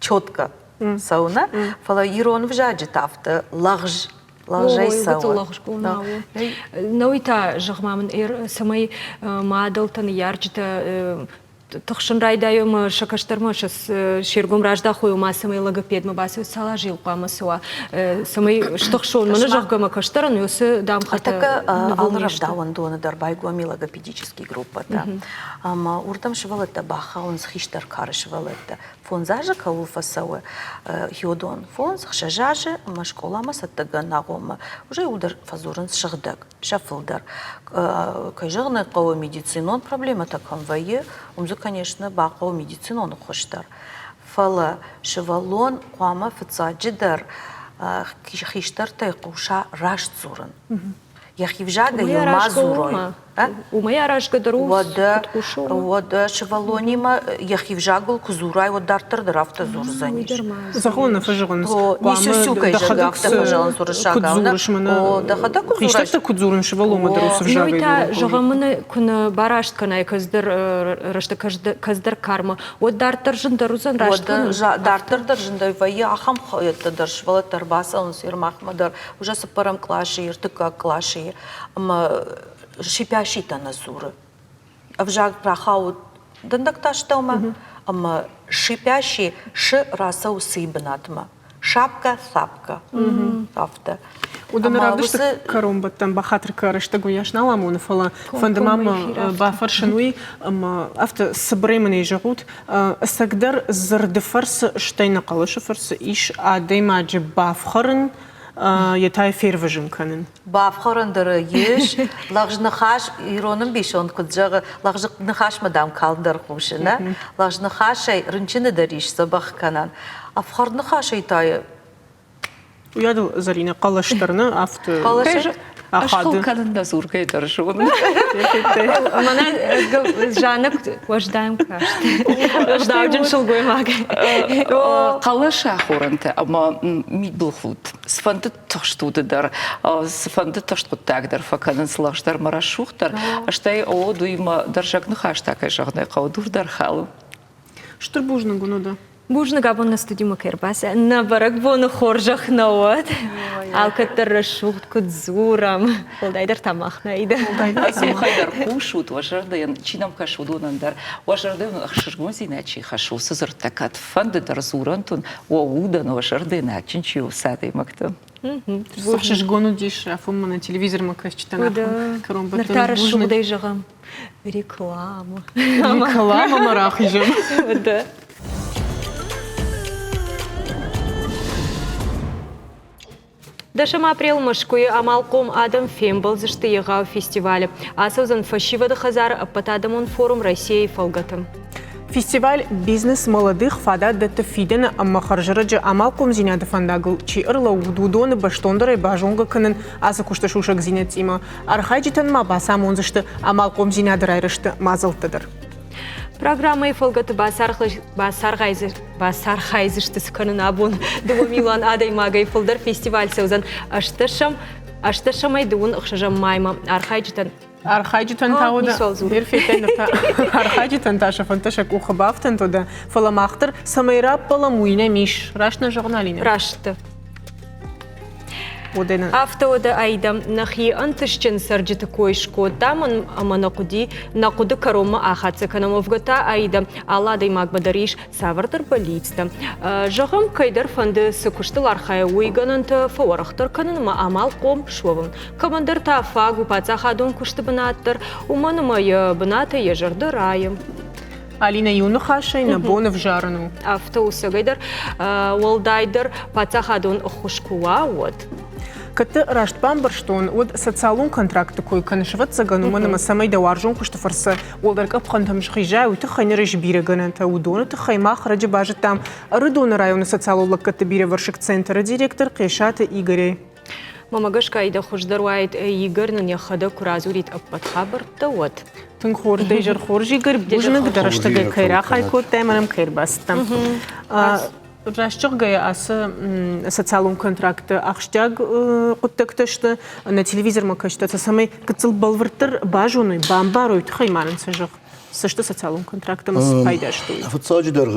четко цӕуы, нӕ? Фӕлӕ ирон ӕвзаджы та афтӕ лӕгъз лӕгъзӕй цӕуы. Науи та, зӕгъ-ма мын, цӕмӕй мадӕлтӕ, ныййарджытӕ тыхсын райдайой ӕмӕ сӕ кӕстӕрмӕ се ргом раздахой, ома цӕмӕй логопедмӕ бацӕуой, цал азы йыл хъуамӕ цӕуа, цӕмӕй стыхсон, мӕнӕ зӕгъгӕ мӕ кӕстӕрӕн уыцы дамхатӕ Ныртӕккӕ алы рӕвдауӕндоны дӕр байгом и логопедический группӕтӕ. Ӕмӕ уырдӕм сывӕллӕттӕ бахауынц хистӕр кары сывӕллӕттӕ. Фондз азы кӕуыл фӕцӕуы, хиодон фондз, хсӕз азы ӕмӕ скъоламӕ цӕттӕгӕнӕн агъоммӕ уже иуылдӕр фӕдзурынц сыгъдӕг, сӕ фылдӕр. Кӕй зӕгъын ӕй хъӕуы, медицинон проблемӕтӕ кӕм вӕййы, уым дзы, конечно, бахъӕуы медицинон ӕххуыс дӕр. Фӕлӕ сывӕллон хъуамӕ фыццаджыдӕр хистӕртӕй хъуса раст дзурын. Йӕхи взагӕй йыл ма дзурой. Уымӕй аразгӕ дӕр у, уӕдӕ, уӕдӕ сывӕллонимӕ йӕхи взагыл куы дзурай, уӕд дарддӕр дӕр афтӕ дзурдзӕнис. Зӕгъон, нӕ фӕзӕгъынц. Хъуамӕ дӕхӕдӕг куыд дзурыс, мӕнӕ дӕхӕдӕг куыд дзурай. Хистӕртӕ куыд дзурынц, сывӕллонмӕ дӕр уыцы взагӕй та, зӕгъӕм, мын куы нӕ бараст кӕнай кӕцыдӕр рӕстӕг кӕцыдӕр кармӕ, уӕд дарддӕр зындӕр уыдзӕн раст кӕнын. Дарддӕр дӕр зындӕр вӕййы ахӕм хайӕдтӕ дӕр сывӕллӕттӕ ӕрбацӕуынц Ермахмӕ дӕр уже цыппӕрӕм къласы, ӕртыккаг къласы ӕмӕ шипяшитӕ нӕ дзуры. Ӕвзаг рахауы дӕндӕгтӕ астӕумӕ ӕмӕ шипяши шы рацӕуы сый бынатмӕ. Шапка, сапка. Афтӕ. Уыдоны равдысты кӕронбӕттӕн бахатыр кӕ рӕстӕг уыйас нал амоны, фӕлӕ фӕнды ма мӕ бафӕрсын уый, ӕмӕ афтӕ цыбырӕй мын ӕй зӕгъут, ӕцӕгдӕр дзырды фӕрцы, стӕй нӕ хъӕлӕсы фӕрцы ис адӕймаджы бафхӕрын, йе та фервӕзын кӕнын. Бафхӕрын дӕр ис. Лӕгъз ныхас ирон ӕмбисонд куыд зӕгъы, лӕгъз ныхасмӕ дам калм дӕр хъусы, нӕ? Лӕгъз ныхасӕй рынчыны дӕр ис дзӕбӕх кӕнӕн. Ӕфхӕрд ныхасӕй та Уыйадыл Зӕринӕ хъӕлӕс дӕр нӕ афтӕ Хъӕлӕсӕй Ӕз кӕнын дӕ дзургӕ дӕр зонын. Мӕнӕ Жанна уӕздан каст. Ӕгъдауджын сылгоймаг. Хъӕлӕсы ахорӕнтӕ ӕмӕ мидбылхудт цыфӕнды тыхст уды дӕр, цыфӕнды тыхст хъуыддаг дӕр фӕкӕнынц лӕгъздӕр мӕ рӕсугъддӕр. Стӕй о, уыимӕ дӕрзӕг ныхӕстӕ кӕй зӕгъын ӕй хъӕуы, дур дӕр хӕлы. Стыр бузныг уын уыд. Бузныг абон нӕ студимӕ кӕй ӕрбацыд. Нӕ бӕрӕгбоны хорзӕх нӕ уӕд. Алкӕддӕр рӕсугъд куыд дзурӕм. Уӕлдайдӕр та мах нӕ ида. Ӕдзухӕй дӕр хъусут, уӕ зӕрдӕйӕн чи нӕм кӕсы, уыдонӕн дӕр. Уӕ зӕрдӕйӕн ӕхсызгондзинад чи хӕссы, уыцы дзырдтӕ кӕдфӕнды дӕр дзурӕнт уын, уӕ удӕн, уӕ зӕрдӕйӕн адджын чи у, уыцы адӕймӕгты. Ӕхсызгон уыдис афонмӕ нӕ телевизормӕ кӕсджытӕн кӕронбӕттӕн. Ныр та рӕсугъдӕй зӕгъӕм. Реклама. Рекламамӕ рахизӕм. Да. Дӕсӕм апрел Мӕскуыйы амалхъом адӕм фембӕлдзысты егъау фестивалы. Ацӕудзӕн фӕсивӕды хӕдзары ӕппӕтадӕмон форум Россияйы фӕлгӕты. Фестиваль «Бизнес молодых» фадат дӕтты фидӕны ӕмӕ хӕрзӕрӕджы амалхъомдзинады фӕндагыл чи ӕрлӕууыд, уыдоны бӕстондӕрӕй базонгӕ кӕнын ацы куысты сусӕгдзинӕдтимӕ. Архайджытӕн ма бацамондзысты амалхъомдзинады райрӕзты мадзӕлттӕ дӕр. Программӕйы фӕлгӕты бацархайдзысты цы кӕнын абон 2 милуан адӕймагӕй фылдӕр фестиваль цӕудзӕн ӕстӕсӕм ӕстӕсӕмӕй дыууын ӕхсӕзӕм маймӕ. Архайджытӕн Архайджытӕн та уыд архайджытӕн та сӕ фӕндтӕ сӕ къухы бафтӕнт уыд, фӕлӕ мах дӕр цӕмӕй раппӕлӕм, уый нӕм ис. Раст нӕ зӕгъын, Алинӕ? Раст. Афтӕ уӕдӕ Аидӕ, нӕхи ӕнтыстджын цӕрджыты кой скодтам ӕмӕ нӕ хъуыди нӕ хъуыды кӕронмӕ ахӕццӕ кӕнӕм. Уӕвгӕ та Аидӕ, алы адӕймагмӕ дӕр ис цавӕрдӕр бӕллицтӕ. Зӕгъӕм, кӕйдӕр фӕнды цы куыстыл архайа, уый гӕнӕнтӕ фӕуӕрӕхдӕр кӕнын ӕмӕ амалхъом суӕвын. Кӕмӕндӕр та фаг у паддзахадон куысты бынат дӕр, уымӕн ӕмӕ йӕ бынатӕй йӕ зӕрдӕ райы. Алинӕ, иу ныхасӕй нӕ бон ӕвзарын у. Афтӕ у цӕгӕйдӕр, уӕлдайдӕр паддзахадон ӕххуыс куы уа, уӕд. Кӕд дӕ раст бамбӕрстон, уӕд социалон контракты кой кӕныс, ӕвӕццӕгӕн, уымӕн ӕмӕ цӕмӕй дӕ уарзон куысты фӕрцы уӕлдӕр къӕпхӕнтӕм схизай, уый тыххӕй ныр ис бирӕ гӕнӕнтӕ. Уыдоны тыххӕй мах ӕрӕджы базыдтам Ӕрыдоны районы социалон лӕггӕдты бирӕвӕрсыг центры директор Хъесаты Игорӕй. Мӕмӕ гӕсгӕ дӕ хуыздӕр уаид, Игорь нын йӕхӕдӕг куы радзурид ӕппӕт хабӕрттӕ, уӕд. Тынг хорз, дӕ изӕр хорз, Игорь. Бузныг, дӕ рӕстӕгӕй кӕй рахай кодтай ӕмӕ нӕм кӕй ӕрбацыдтӕ. Раст зӕгъгӕйӕ, ацы социалон контракты ахсджиаг хъуыддӕгтӕ сты. Нӕ телевизормӕ кӕсджытӕ цӕмӕй гыццыл бӕлвырддӕр базоной, бамбарой, тыххӕй ма нын цы зӕгъ. Цы сты социалон контракт ӕмӕ цы пайда сты уый? Фыццаджыдӕр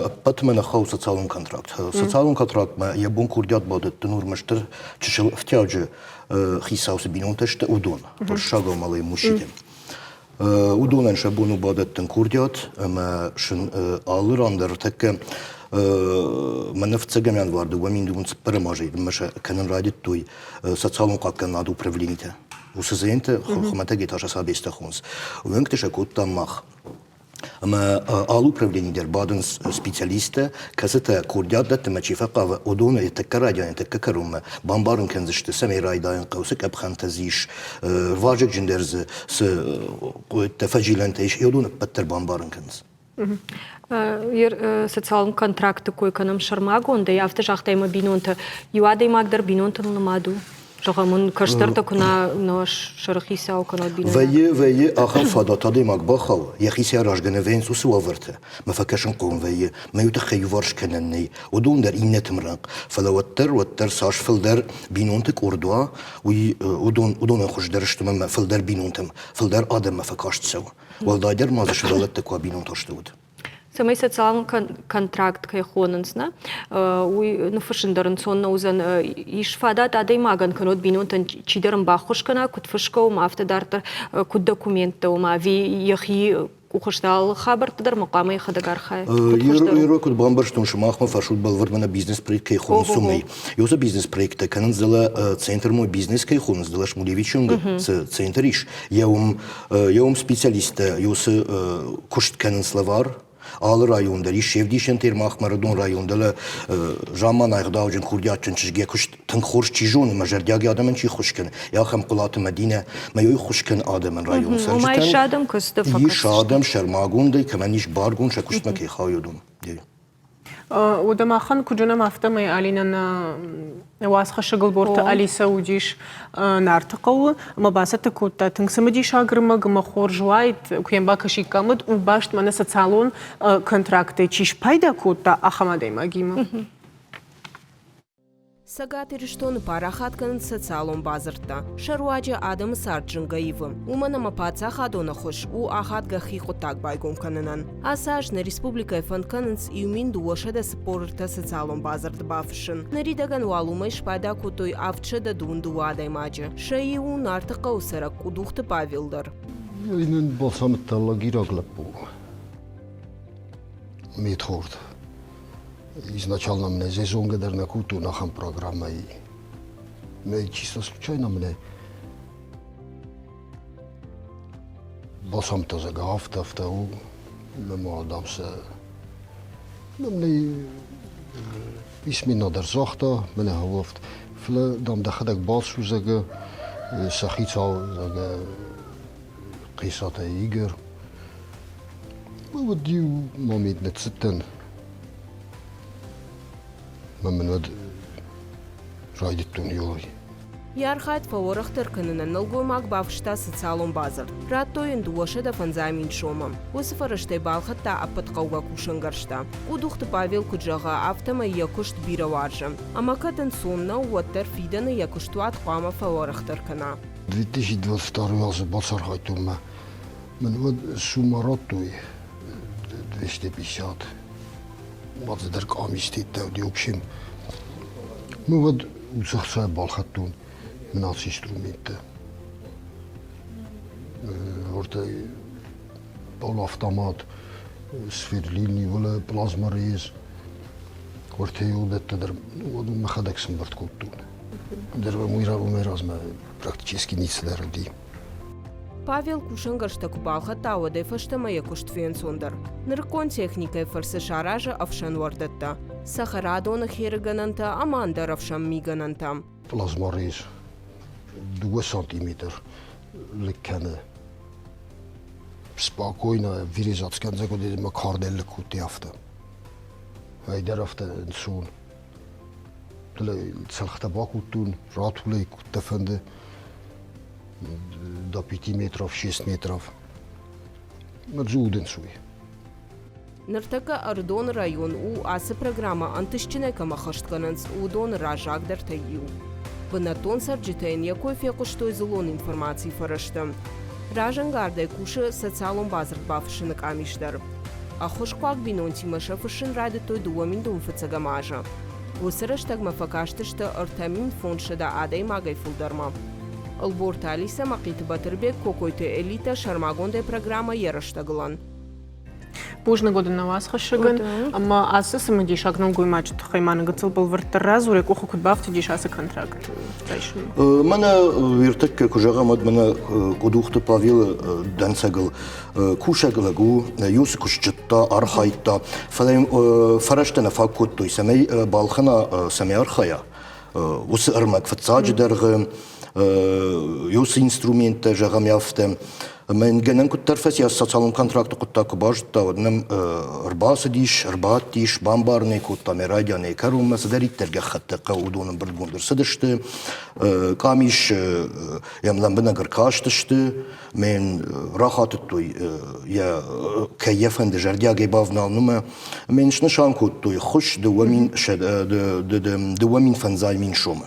ӕппӕтмӕ нӕ хъӕуы социалон контракт. Социалон контрактмӕ йӕ бон курдиат бадӕттын у ӕрмӕстдӕр чысыл ӕфтиаджы хицау цы бинонтӕ сты, уыдон, уырыссагау малые мужчины. Уыдонӕн сӕ бон у бадӕттын курдиат ӕмӕ сын алы ран дӕр тӕккӕ мӕнӕ фыццӕгӕм январ 2004 азы ӕмӕ сӕ кӕнын райдыдтой социалон хъахъхъӕнынады управленитӕ. Уыцы зӕнтӕ хуымӕтӕгӕй та сӕ цабестӕ хонынц. Уӕнгты сӕ кодтам мах. Ӕмӕ алы управленийы дӕр бадынц специалисттӕ, кӕцытӕ курдиат дӕттынмӕ чи фӕхъавы, уыдоны тӕккӕ райдианы, тӕккӕ кӕронмӕ бамбарын кӕндзысты, цӕмӕй райдайын хъӕуы, цы къӕпхӕнтӕ дзы ис, вазыгджындӕр дзы цы фӕзилӕнтӕ ис, уыдон ӕппӕт дӕр бамбарын кӕнынц. Социалон контракты кой кӕнӕм сӕрмагондӕй, афтӕ загътай мӕ бинонтӕ. Иу адӕймаг дӕр бинонтыл нымад у. Зӕгъӕм, уын кӕстӕртӕ куы нӕ сӕрыхицау кӕнӕ бинойнаг. Вӕййы, вӕййы ахӕм фадат адӕймаг бахауы, йӕхицӕй аразгӕ нӕ вӕййынц уыцы уавӕрты, мӕ фӕкӕсынхъом вӕййы, мӕ иу тыххӕй иуварс кӕнӕн нӕй, уыдон дӕр иннӕты мрӕнхъ. Фӕлӕ уӕддӕр, уӕддӕр цас фылдӕр бинонты къорд уа, уый уыдон, уыдонӕн хуыздӕр сты мӕ фылдӕр бинонтӕм, фылдӕр адӕммӕ фӕкаст цӕуы. Уӕлдайдӕр ма дзы сывӕллӕттӕ куы уа бинонтӕ сты, уӕд. Цӕмӕй социалон контракт кӕй хонынц, нӕ, уый ныффыссын дӕр ӕнцон нӕ уыдзӕн. Ис фадат адӕймагӕн кӕнӕ бинонтӕн чидӕр ын баххуыс кӕна, куыд фысгӕ уым, афтӕ дарддӕр, куыд документтӕ уым, ӕви йӕхи къухы алы хабӕртты дӕр ма хъуамӕ йӕхӕдӕг архайа? Еро куыд бамбӕрстон, сымахмӕ фӕрсут бӕлвырд мӕнӕ бизнес-проект кӕй хонынц, уымӕй. Уыцы бизнес-проекттӕ кӕнынц дӕлӕ центр Мой бизнес кӕй хонынц, дӕлӕ Шмулевичы цы центр ис, йӕ уым Йе уым специалисттӕ уыцы куыст кӕнынц лӕвар. Алы район дӕр ис се вдисӕнтӕ махмӕ Ӕрыдон район дӕлӕ замманай ӕгъдауджын курдиатджын чызг йӕ куыст тынг хорз чи зоны, мӕ зӕрдиаг адӕмӕн чи ххуыс кӕны, ахӕм Хъуылаты Мӕдинӕ мӕ йой ххуыс кӕны адӕмӕн районы цӕрджытӕн. Ис адӕм куысты Ис адӕм сӕрмагондӕй, кӕмӕн ис баргонд сӕ куыстмӕ кӕй хауы, уыдон. Уӕдӕ махӕн куыд зонӕм, афтӕмӕй Алинӕ нӕ уацхӕссӕг Ӕлборты Алисӕ уыдис Нарты хъӕуы ӕмӕ бацӕттӕ кодта тынг цымыдисаг ӕрмӕг ӕмӕ хорз уаид, куы йӕм бакӕсиккам, уӕд у баст мӕнӕ социалон контрактӕй чи спайда кодта, ахӕм адӕймагимӕ. Цӕгат Ирыстоны парахат кӕнынц социалон бадзырдтӕ. Сӕ руаджы адӕмы цард зынгӕ ивы, уымӕн ӕмӕ паддзахадон ӕххуыс у ахадгӕ хи хъуыддаг байгом кӕнынӕн. Ацы аз нӕ республикӕйы фӕнд кӕнынц 1243 социалон бадзырды бафыссын. Ныридӕгӕн уал уымӕй спайда кодтой 722 адӕймаджы. Сӕ иу у Нарты хъӕуы цӕрӕг Къудухты Павел дӕр. Нын бацамыдта лагераг лӕппу. Медхорд. Изначально мне здесь зонгӕ дӕр нӕ кодтон ахӕм программӕйы. Мӕ чисто случайно мне бацамыдта, зӕгъгӕ, афтӕ, афтӕ у. Мӕ адӕм сӕ мне письменно дӕр загъта, мӕнӕ афт. Фӕлӕ, дам, дӕхӕдӕг бацу, зӕгъгӕ, сӕ хицау, зӕгъгӕ, Хъесатӕ Игорь. Уӕд иу момент ныццыдтӕн. Мӕ мын уӕд райдыдтон ёй. Йӕ архайд фӕуӕрӕхдӕр кӕнынӕн нӕлгоймаг бафыста социалон бадзырд. Радтой йын 250 сомы. Уыцы фӕрӕзтӕй балхӕдта ӕппӕт хъӕугӕ кусӕнгӕрзтӕ. Къудухты Павел куыд зӕгъы, афтӕмӕй йӕ куыст бирӕ уарзы. Ӕмӕ кӕд ӕнцон нӕу, уӕддӕр фидӕны йӕ куыстуат хъуамӕ фӕуӕрӕхдӕр кӕна. 2022 азы бацархайдтон мӕ мын уӕд суммӕ радтой 250. Ма цыдӕр къамистеттӕ уыди, в общем. Ну уӕд уыцы ӕхцайӕ балхӕдтон мын ацы инструменттӕ. Ортӕ полуавтомат, сверлильный, уӕлӕ плазморез, ортӕ уыдӕттӕ дӕр уӕд мӕхӕдӕг сӕмбырд кодтон. Дӕр уымӕй размӕ практически ницы дӕр уыди. Павел кусӕнгӕрзтӕ куы балхӕдта, уӕдӕй фӕстӕмӕ йӕ куыст фенцондӕр. Нырыккон техникӕйы фӕрцы саразы ӕфсӕнуӕрдӕттӕ, цӕхӕрадоны херыгӕнӕнтӕ ӕмӕ ӕндӕр ӕфсӕн мигӕнӕнтӕ. Плазморез дыууӕ сантиметр лыг кӕны. Спокойно вырезать скӕндзӕн, куыд мӕ кардӕй лыг кодтой, афтӕ. Ӕйдӕр афтӕ ӕнцон. Цӕлхтӕ бакодтон, ратулӕй куыдтӕ фӕнды до пяти метров, шесть метров. Дзудынц уый. Ныртӕккӕ Ӕрыдоны район у, ацы программӕ ӕнтыстджынӕй кӕм ӕххӕст кӕнынц, уыдоны раззагдӕртӕй иу. Бынӕттон цӕрджытӕ йын йӕ кой фехъуыстой дзыллон информацийы фӕрӕзты. Разӕнгардӕй кусы социалон бадзырд бафыссыны къамис дӕр. Ӕххуысхъуаг бинонтимӕ сӕ фыссын райдыдтой 2005 азы. Уыцы рӕстӕгмӕ фӕкастысты 3500 адӕймагӕй фылдӕрмӕ. Ӕлборты Алисӕ, Мӕхъиты Батырбег, Кокойты Элитӕ сӕрмагондӕй программӕ йӕ рӕстӕгылӕн. Бузныг уыд нӕ уацхӕссӕгӕн. Ӕмӕ ацы цымыдисаг нӕлгоймаджы тыххӕй ма нын гыццыл бӕлвырддӕр радзур, йӕ къухы куыд бафтыдис ацы контракт райсынмӕ? Мӕнӕ ӕртӕккӕ куы зӕгъӕм, уӕд мӕнӕ Къудухты Павелы дӕнцӕгыл кусӕг лӕг у, иу цы куыст зыдта, архайдта, фӕлӕ йын фӕрӕзтӕ нӕ фаг кодтой, цӕмӕй балхӕна, цӕмӕй архайа. Уыцы ӕрмӕг фыццаджы дӕргъы, уыцы инструменттӕ, зӕгъӕм, афтӕ. Ӕмӕ йын гӕнӕн куыддӕр фӕци, социалон контракты хъуыддаг куы базыдта, уӕд нӕм ӕрбацыдис, ӕрбадтис, бамбарын ӕй кодта, мӕ райдианӕй кӕронмӕ цыдӕриддӕр гӕххӕттӕ хъӕуы, уыдон ӕмбырдгонд ӕрцыдысты. Къамис йӕм лӕмбынӕг ӕркастысты, мӕ йын рахатыдтой, йӕ кӕй йӕ фӕнды зӕрдиагӕй бавналын, уымӕ. Ӕмӕ йын снысан кодтой ххуыс 2500 сомы.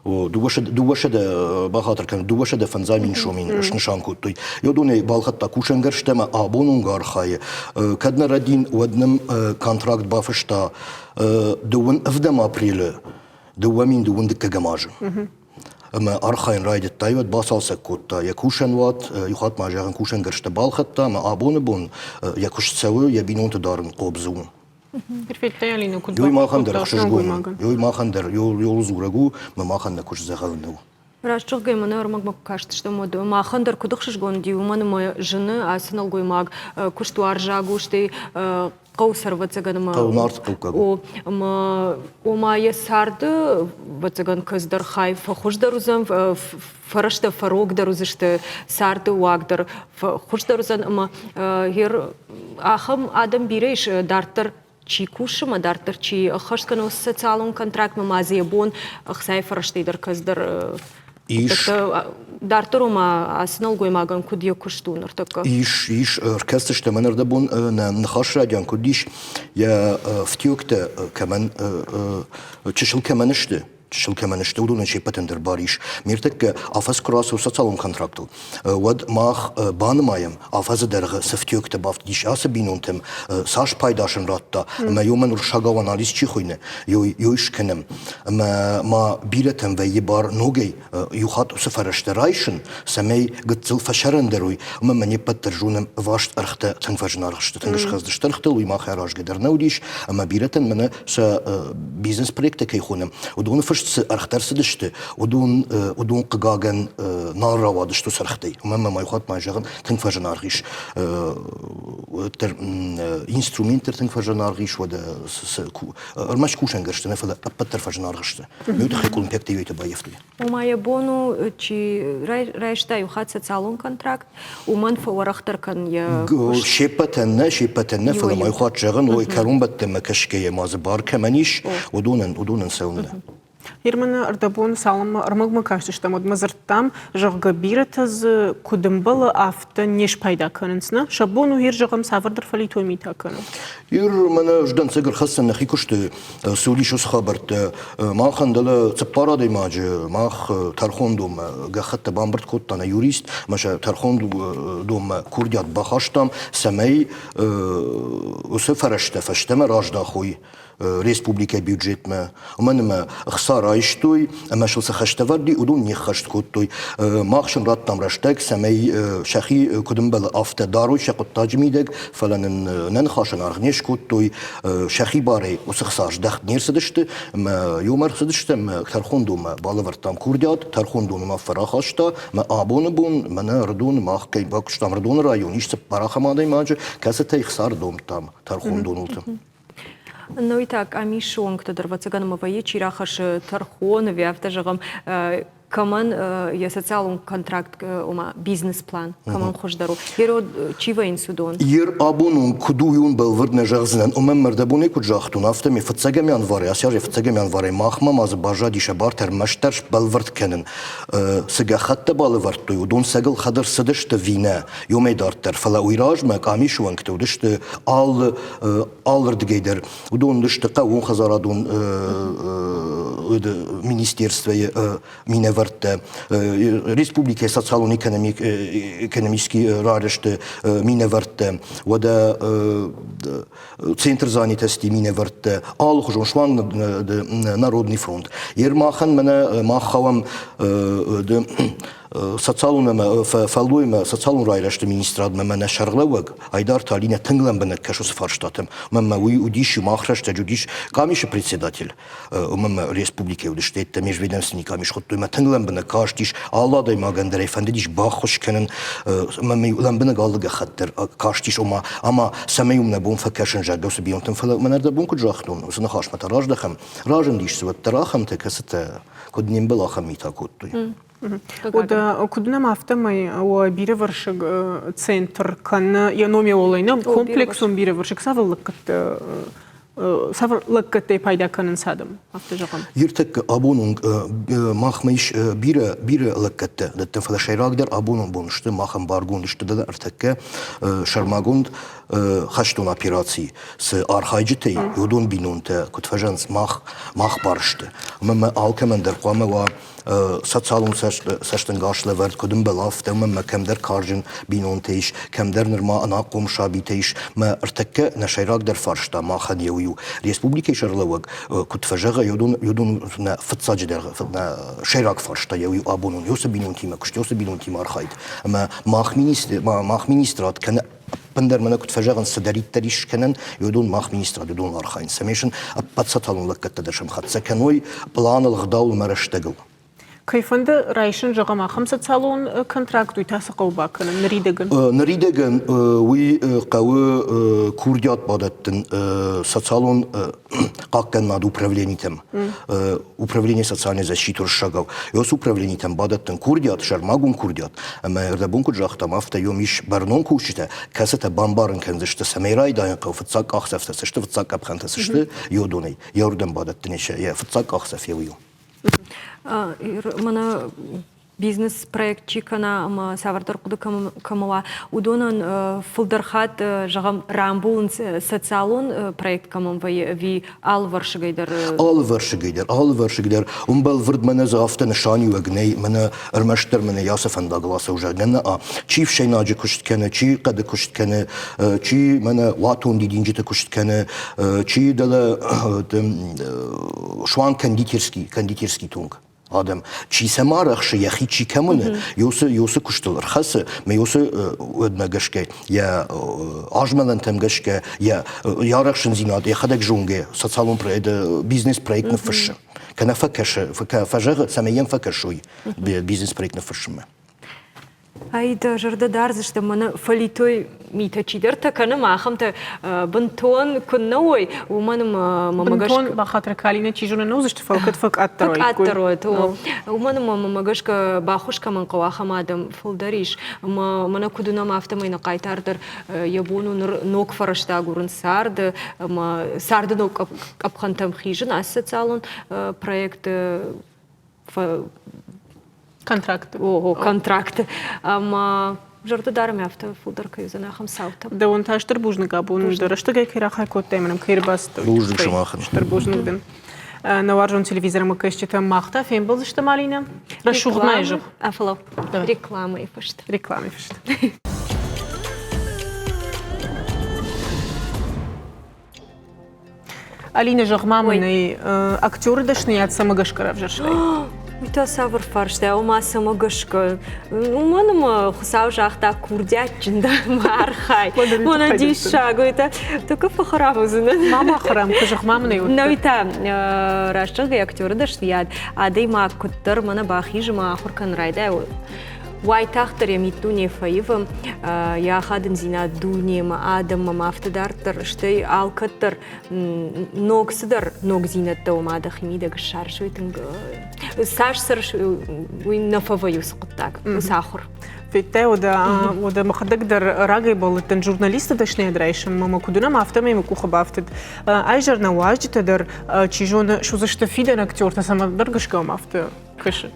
200 бахатыр кӕн 250 мин сомин снысан кодтой. Йодонӕй балхӕдта кусӕнгӕрзтӕ ӕмӕ абон онг архайы. Кӕд нӕ рӕдин, уӕд нӕм контракт бафыста 27 апрелы 2021 азы. Ӕмӕ архайын райдыдта, уӕд бацалцӕг кодта йӕ кусӕнуат, иу хатт ма зӕгъын кусӕнгӕрзтӕ балхӕдта ӕмӕ абоны бон йӕ куыст цӕуы, йӕ бинонты дарын хъобзы у. Ёй махӕн дӕр ӕхсызгон у. Ёй махӕн дӕр ёл дзурӕг у, мӕ махӕн нӕ куыст дзӕгъӕл нӕу. Раст зӕгъгӕй, мӕнӕ ӕрмӕгмӕ куы кастыстӕм, уӕд махӕн дӕр куыд ӕхсызгон уыди, уымӕн ӕмӕ зыны ацы нӕлгоймаг куыстуарзаг у, стӕй хъӕу сӕрвӕццӕгӕн ӕмӕ Хъӕу Нарты хъӕуккаг у. О, ӕмӕ ома йӕ царды ӕвӕццӕгӕн кӕцыдӕр хай фӕхуыздӕр уыдзӕн, фӕрӕзтӕ фӕрогдӕр уыдзысты, царды уаг дӕр фӕхуыздӕр уыдзӕн ӕмӕ ахӕм адӕм бирӕ ис дарддӕр чи кусы ӕмӕ дарддӕр чи ӕххӕст кӕны уыцы социалон контрактмӕ ма дзы йӕ бон ӕхцайы фӕрӕзтӕй дӕр кӕцыдӕр Ис. Дарддӕр ома ацы нӕлгоймагӕн куыд йӕ куыст у ныртӕккӕ? Ис, ис. Ӕркӕсдзыстӕм ӕнӕрдӕбон нӕ ныхас радиан куыд ис, йӕ фтиоктӕ кӕмӕн чысыл кӕмӕн сты, чысыл кӕмӕн сты, уыдонӕн се ппӕтӕн дӕр бар ис. Ныртӕккӕ афӕдз куы рацӕуы социалон контрактыл, уӕд мах банымайӕм, афӕдзы дӕргъы цы фтиӕгтӕ бафтыдис ацы бинонтӕм, цас пайда сын радта, ӕмӕ уымӕн уырыссагау анализ чи хуыйны, уый скӕнӕм. Ӕмӕ ма бирӕтӕм вӕййы бар ногӕй иу хатт уыцы фӕрӕзтӕ райсын, цӕмӕй гыццыл фӕсӕрӕндӕр уой, ӕмӕ ма не ппӕт дӕр зонӕм, ӕваст ӕргътӕ тынг фӕзынаргъ сты, тынг схӕцдысты ӕргътыл, уый мах аразгӕ дӕр нӕ уыдис, ӕмӕ бирӕтӕн мӕнӕ сӕ бизнес-проекттӕ кӕй хонӕм, уыдоны фыст цы ӕргътӕ ӕрцыдысты, уыдон, уыдон хъыгагӕн нал рауадысты уыцы ӕргътӕй. Уымӕн ӕмӕ мӕ хатт ма зӕгъын, тынг фӕзынаргъ ис. Уӕддӕр инструмент дӕр тынг фӕзынаргъ ис, уӕдӕ ӕрмӕст кусӕнгӕрзтӕ нӕ, фӕлӕ ӕппӕт дӕр фӕзынаргъ сты. Уый тыххӕй къуылымпиӕгтӕ иуӕйтӕ баййӕфтой. Ома йӕ бон у, чи райста иу хатт социалон контракт, уымӕн фӕуӕрӕхдӕр кӕн йӕ куыст. Се ппӕтӕн нӕ, се ппӕтӕн нӕ, фӕлӕ ма иу хатт зӕгъын, ой, кӕронбӕттӕнмӕ кӕсгӕйӕ ма дзы бар кӕмӕн ис, уыдонӕн, уыдонӕн цӕуыннӕ. Германы ӕрдӕбон цалынмӕ ӕрмӕгмӕ кастыстӕм, уӕдмӕ дзырдтам, зӕгъгӕ, бирӕтӕ дзы куыд ӕмбӕлы, афтӕ не спайда кӕнынц, нӕ? Сӕ бон у, ир, зӕгъӕм, цавӕрдӕр фӕлитой митӕ кӕнын. Ир, мӕнӕ ӕз дӕнцӕг ӕрхӕццӕн нӕхи куысты цы уыдис уыцы хабӕрттӕ. Махӕн дӕлӕ цыппар адӕймаджы мах тӕрхондонмӕ гӕххӕттӕ бамбырд кодта нӕ юрист, ӕмӕ сӕ тӕрхондонмӕ курдиат бахастам, цӕмӕй уыцы фӕрӕзтӕ фӕстӕмӕ раздахой республикӕйы бюджетмӕ. Уымӕн ӕмӕ ӕхца райстой ӕмӕ сыл цы хӕстӕ вӕрд уыдон не ххӕст кодтой. Мах сын радтам рӕстӕг, цӕмӕй сӕхи куыд ӕмбӕлы, афтӕ дарой сӕ хъуыддаджы мидӕг, фӕлӕ нын нӕ ныхасӕн аргъ не скодтой, сӕхи барӕй уыцы хца здӕхт не рцыдысты ӕмӕ иумӕ ӕрцыдысты ӕмӕ тӕрхондонмӕ балӕвӕрдтам курдиат, тӕрхондон уынаффӕ рахаста ӕмӕ абоны бон мӕнӕ Ӕрыдоны мах кӕй бакуыстам, Ӕрыдоны район ис цыппар ахӕм адӕймаджы, кӕцытӕй хца ӕрдомдтам тӕрхондонылты. Науи та къамисы уӕнгтӕ дӕр ӕвӕццӕгӕн ӕмӕ вӕййы, чи рахӕссы тӕрхон ӕви афтӕ зӕгъӕм, кӕмӕн йӕ социалон контракт, ома бизнес-план кӕмӕн хуыздӕр у. Еро чи вӕййынц уыдон? Ер абон он куыд у, уый бӕлвырд нӕ зӕгъдзынӕн. Уымӕн мӕрдӕбонӕй куыд загътон, афтӕмӕй фыццӕгӕм январы, ацы азы фыццӕгӕм январӕй махмӕ ма дзы баззади сӕ бартӕ ӕрмӕстдӕр сбӕлвырд кӕнын. Цы гӕххӕттӕ балӕвӕрдтой, уыдон сӕгыл хӕд ӕрцыдысты ӕви нӕ, уымӕй дарддӕр. Фӕлӕ уый размӕ къамисы уӕнгтӕ уыдысты алы алырдыгӕй дӕр. Уыдон уыдысты хъӕууонхӕдзарадон министерствойы минӕвӕрттӕ, республикӕйы социалон-экономический рарӕзты минӕвӕрттӕ, уӕдӕ центр занятости минӕвӕрттӕ, алыхуызон суанг Народный фронт. Ермахӕн мӕнӕ мах хауӕм социалон ӕмӕ фӕллоймӕ социалон райрӕзты министрадмӕ мӕнӕ сӕргълӕууӕг Айдарты Алинӕ тынг лӕмбынӕг кӕсы уыцы фарстатӕм. Мӕнмӕ уый уыдис, мах рӕстӕджы уыдис къамисы председатель, уымӕн республикӕйы уыдысты ӕддӕ межведомственный къамис хуыдтой, мӕ тынг лӕмбынӕг кастис, алы адӕймагӕн дӕр ӕй фӕндыдис баххуыс кӕнын, мӕ лӕмбынӕг алы гӕххӕтт дӕр кастис, ома ӕмӕ цӕмӕй уым нӕ бон фӕкӕсын, зӕгъгӕ, уыцы бинонтӕм. Фӕлӕ мӕнӕ дӕ бон куыд загътон, уыцы ныхасмӕ та раздӕхӕм, разындис дзы уӕддӕр ахӕмтӕ, кӕцытӕ куыд не мбӕлы, ахӕм митӕ кодтой. Уӕдӕ куыд нӕм афтӕмӕй уӕ бирӕвӕрсыг центр кӕны йӕ номиолӕй нӕ комплексон бирӕвӕрсыг цавӕр лӕггӕдтӕ цавӕр лӕггӕдтӕй пайда кӕнынц адӕм, афтӕ зӕгъӕм? Ертӕккӕ абон онг махмӕ ис бирӕ бирӕ лӕггӕдтӕ дӕттӕм, фӕлӕ сӕйрагдӕр абон бон сты мах ӕмбаргонд сты дӕр ӕртӕккӕ сӕрмагонд хӕстон операци цы архайджытӕй, уыдон бинонтӕ куыд фӕзӕгъынц, мах мах бар сты. Ӕмӕ мӕ алкӕмӕн дӕр хъуамӕ уа социалон цӕстӕнгас лӕвӕрд куыд ӕмбӕлы, афтӕ ӕмӕ мӕ кӕмдӕр карджын бинонтӕ ис, кӕмдӕр нырма ӕнахъом сабитӕ ис. Мӕ ӕртӕккӕ нӕ сӕйрагдӕр фарста махӕн еу у. Республикӕйы сӕргълӕууӕг куыд фӕзӕгъы, уыдон нӕ фыццаджыдӕр нӕ сӕйраг фарста еу у абонон, еуцы бинонтимӕ куыст, еуцы бинонтимӕ архайд. Ӕмӕ мах министрад кӕны ӕппындӕр мӕнӕ куыд фӕзӕгъынц, цыдӕриддӕр ис скӕнӕн, уыдон мах министрад уыдон архайынц, цӕмӕй сын ӕппӕт социалон лӕггӕдтӕ дӕр сӕм хӕццӕ кӕной пъланыл, ӕгъдауыл ӕмӕ рӕстӕгыл. Кӕй фӕнды райсын, зӕгъӕм, ахӕм социалон контракт, уый та цы хъӕуы бакӕнын ныридӕгӕн? Ныридӕгӕн уый хъӕуы курдиат бадӕттын социалон хъахъхъӕнынады управленитӕм, управление социальной защиты уырыссагау. Уыцы управленитӕм бадӕттын курдиат, сӕрмагонд курдиат, ӕмӕ ӕрдӕбон куыд загътам, афтӕ йом ис бӕрнон кусджытӕ, кӕцытӕ бамбарын кӕндзысты, цӕмӕй райдайын хъӕуы фыццаг къахдзӕфтӕ цы сты, фыццаг къӕпхӕнтӕ цы сты, йодонӕй. Йӕ бадӕттын йӕ фыццаг къахдзӕф йӕ уый у. Мӕнӕ бизнес-проект чи кӕна ӕмӕ цавӕрдӕр хъуыды кӕмӕ уа, уыдонӕн фылдӕр хатт, зӕгъӕм, рамбулынц социалон проект кӕмӕн вӕййы ӕви алывӕрсыгӕй дӕр? Алывӕрсыгӕй дӕр, алывӕрсыг дӕр. Уым бӕлвырд мӕнӕ дзы афтӕ нысаниуӕг нӕй, мӕнӕ ӕрмӕстдӕр мӕнӕ ацы фӕндагыл ацӕуы, зӕгъгӕ, нӕ, чи ӕфсӕйнаджы куыст кӕны, чи хъӕды куыст кӕны, чи мӕнӕ уатон дидинджыты куыст кӕны, чи дӕлӕ суанг кондитерский, кондитерский тонг. адӕм, чи сӕм арӕхсы, йӕхи чи кӕм уыны, ёсы куыстыл ӕрхӕцы, мӕ ёсы уӕдмӕ гӕсгӕ, йӕ азмӕлӕнтӕм гӕсгӕ, йӕ арӕхсындзинад йӕхӕдӕг зонгӕ социалон бизнес-проект ныффыссы. Кӕнӕ фӕкӕсы, фӕзӕгъы, цӕмӕй йӕм фӕкӕсой бизнес-проект ныффыссынмӕ. Ай дӕ зӕрдӕ дардзысты, мӕнӕ фӕлитой митӕ чидӕртӕ кӕны, ма ахӕмтӕ бынтон куыннӕ уой, уымӕн ӕмӕ мӕ гӕсгӕ... Бынтон бахатыр калинӕ чи зоны нӕ уыдзысты, фӕлӕ кӕд фӕкъаддӕр уаиккой. Фӕкъаддӕр уӕд, уымӕн ӕмӕ мӕ гӕсгӕ баххуыс кӕмӕн хъӕуы, ахӕм адӕм фылдӕр ис. Ӕмӕ мӕнӕ куыд уынӕм, афтӕмӕй нӕ хъайтар дӕр йӕ бон у ныр ног фӕрӕзтӕ агурын царды ӕмӕ царды ног къӕпхӕнтӕм хизын ацы социалон проекты Контракт. О, контракт. Ӕмӕ зӕрдӕ дарӕм афтӕ фылдӕр кӕй уыдзӕн ахӕм цаутӕ. Дӕуӕн та стыр бузныг абон дӕ рӕстӕгӕй кӕй рахай кодтай ӕмӕ нӕм кӕй ӕрбацыдтӕ. Бузныг сымахӕн. Стыр бузныг дын. Нӕ уарзон телевизормӕ кӕсджытӕ мах та фембӕлдзыстӕм, Алинӕ. Рӕсугъд ма зӕгъ. Афӕлӕ рекламӕйы фӕстӕ. Рекламӕйы фӕстӕ. Алина, зӕгъ-ма мын ӕй, актеры дӕсныйад цӕмӕ гӕсгӕ равзӕрстай? Уый та цавӕр фарста, ома цӕмӕ гӕсгӕ? Уымӕн ӕмӕ Хуыцау загъта, курдиатджын дӕ ма архай. Мӕнӕ диссаг, уый та только фӕхӕрам уыдзынӕн. Ма бахӕрам, куы зӕгъ-ма мын ӕй. Нӕ, уый та раст зӕгъгӕйӕ актеры дӕсныйад адӕймаг куыддӕр мӕнӕ бахизы ӕмӕ ахуыр кӕнын райдайа, уайтагъддӕр йӕ миддуне фӕивы, йӕ ахадындзинад дунемӕ, адӕммӕ афтӕ дарддӕр, стӕй алкӕддӕр ног цыдӕр ногдзинӕдтӕ уымӕ дӕхимидӕг ссарыс, уый тынг цас цӕрыс, уый нӕ фӕвӕййы уыцы хъуыддаг, уыцы ахуыр. Федтай, уӕдӕ, уӕдӕ мӕхӕдӕг дӕр рагӕй бӕллыдтӕн журналисты дӕсныйад райсынмӕ, мӕ куыд уынӕм, афтӕмӕй мӕ къухы бафтыд. Айзӕр нӕ уазджытӕ дӕр, чи зоны, суыдзысты фидӕн актертӕ, цӕмӕндӕр гӕсгӕ уым афтӕ кӕсы.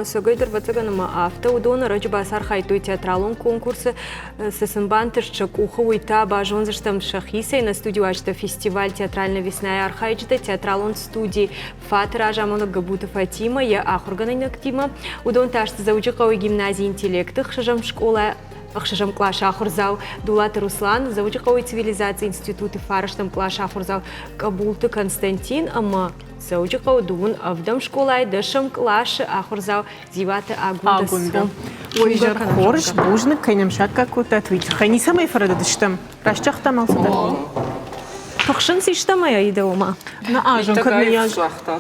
Согойдӕр ӕвӕццӕгӕн ӕмӕ афтӕ уыдон ӕрӕджы бацархайдтой театралон конкурсы. Цы сын бантыст сӕ къухы, уый та базондзыстӕм сӕхицӕй. Нӕ студиуазджытӕ фестиваль «Театральная весна»-йы архайджытӕ театралон студи «Фат» разамонӕг Габуты Фатимӕ йӕ ахуыргӕнинӕгтимӕ. Уыдон та сты Дзӕуджыхъӕуы гимнази «Интеллект»-ы ӕхсӕзӕм скъола ӕхсӕзӕм къласы ахуырдзау Дулаты Руслан, Дзӕуджыхъӕуы цивилизацийы институты фарӕстӕм къласы ахуырдзау Къӕбулты Константин ӕмӕ Дзӕуджыхъӕуы дыууын ӕвдӕм скъолайы дӕсӕм къласы ахуырдзау Дзиуаты Агундӕ. Ой, изӕр хорз, бузныг, кӕй нӕм саккаг кодтат, уый тыххӕй. Ницӕмӕй фӕрӕдыдыстӕм. Раст загътам алцыдӕр. Тыхсынц истӕмӕй Аида ома? На, азон, кӕд мыййаг.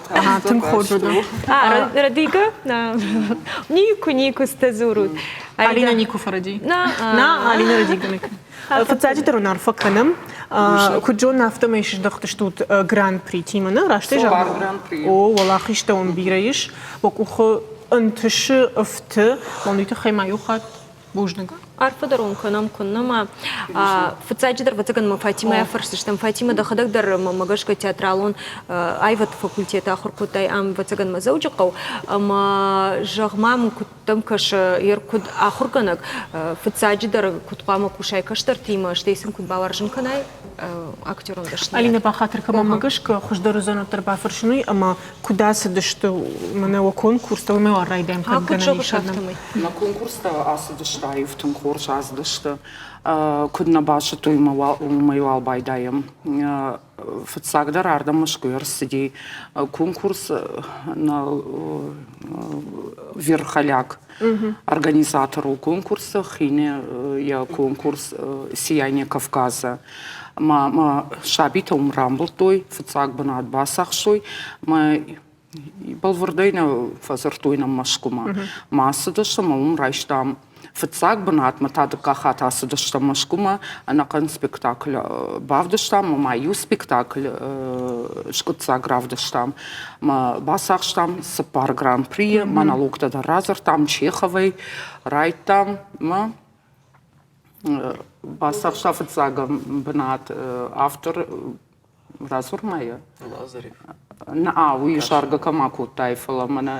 Ага, тынг хорз уыд. А, рӕдийгӕ? На. Никуы, никуы стӕ дзурут. Алина никуы фӕрӕди. На, на, Алина рӕдийгӕ Фыццаджыдӕр уын арфӕ кӕнӕм. Куыд зонын, афтӕмӕй сыздӕхтыстут гран-при тимӕ, нӕ? Растӕй зӕгъын? О, уӕлахизтӕ уын бирӕ ис. Уӕ къухы. ӕнтысы, ӕфты. Уый тыххӕй ма иу хатт бузныг. Арфӕ дӕр уын кӕнӕм, куыннӕ ма. Фыццаджыдӕр, ӕвӕццӕгӕн мӕ Фатимӕйӕ фӕрсдзыстӕм. Фатимӕ, дӕхӕдӕг дӕр мӕ гӕсгӕ театралон аивӕдты факультеты ахуыр кодтай ам, ӕвӕццӕгӕн, мӕ Дзӕуджыхъӕу. Ӕмӕ зӕгъ-ма мын, куыд дӕм кӕсы, ер куыд ахуыргӕнӕг, фыццаджыдӕр куыд хъуамӕ кусай кӕстӕртимӕ, стӕй сын куыд бауарзын кӕнай актерон дӕсныйад? Алинӕ, бахатыр кӕмӕ гӕсгӕ, хуыздӕр уыдзӕн уӕддӕр бафӕрсын уый, ӕмӕ куыд ацыдысты мӕнӕ уӕ конкурстӕ, уымӕй уал райдайӕм кӕд гӕнӕн ис афтӕмӕй. Нӕ конкурстӕ ацыдысты аив, тынг хорз ацыдысты. Куыд нӕ базыдтой, уымӕй уал байдайӕм. Фыццагдӕр ардӕм Мӕскуыйы ӕрцыди конкурс на Верхоляк. Организатор у конкурсы, хины йӕ конкурс «Сияние Кавказа». Мӕ мӕ сабитӕ уым рамбылдтой, фыццаг бынат бацахстой. Мӕ бӕлвырдӕй нӕ фӕдзырдтой нӕм Мӕскуымӕ. Мӕ ацыдысты ӕмӕ уым райстам фыццаг бынатмӕ та дыккаг хатт ацыдыстӕм Мӕскуымӕ, ӕнӕхъӕн спектакль бавдыстам ӕмӕ иу спектакль скъуыддзаг равдыстам. Мӕ бацахстам цыппар гран-прийы, монологтӕ дӕр радзырдтам Чеховӕй, райдтам мӕ бацахста фыццагӕм бынат автор Радзур-ма йӕ. Лазарев. Нӕ, уый заргӕ кӕм акодтай, фӕлӕ мӕнӕ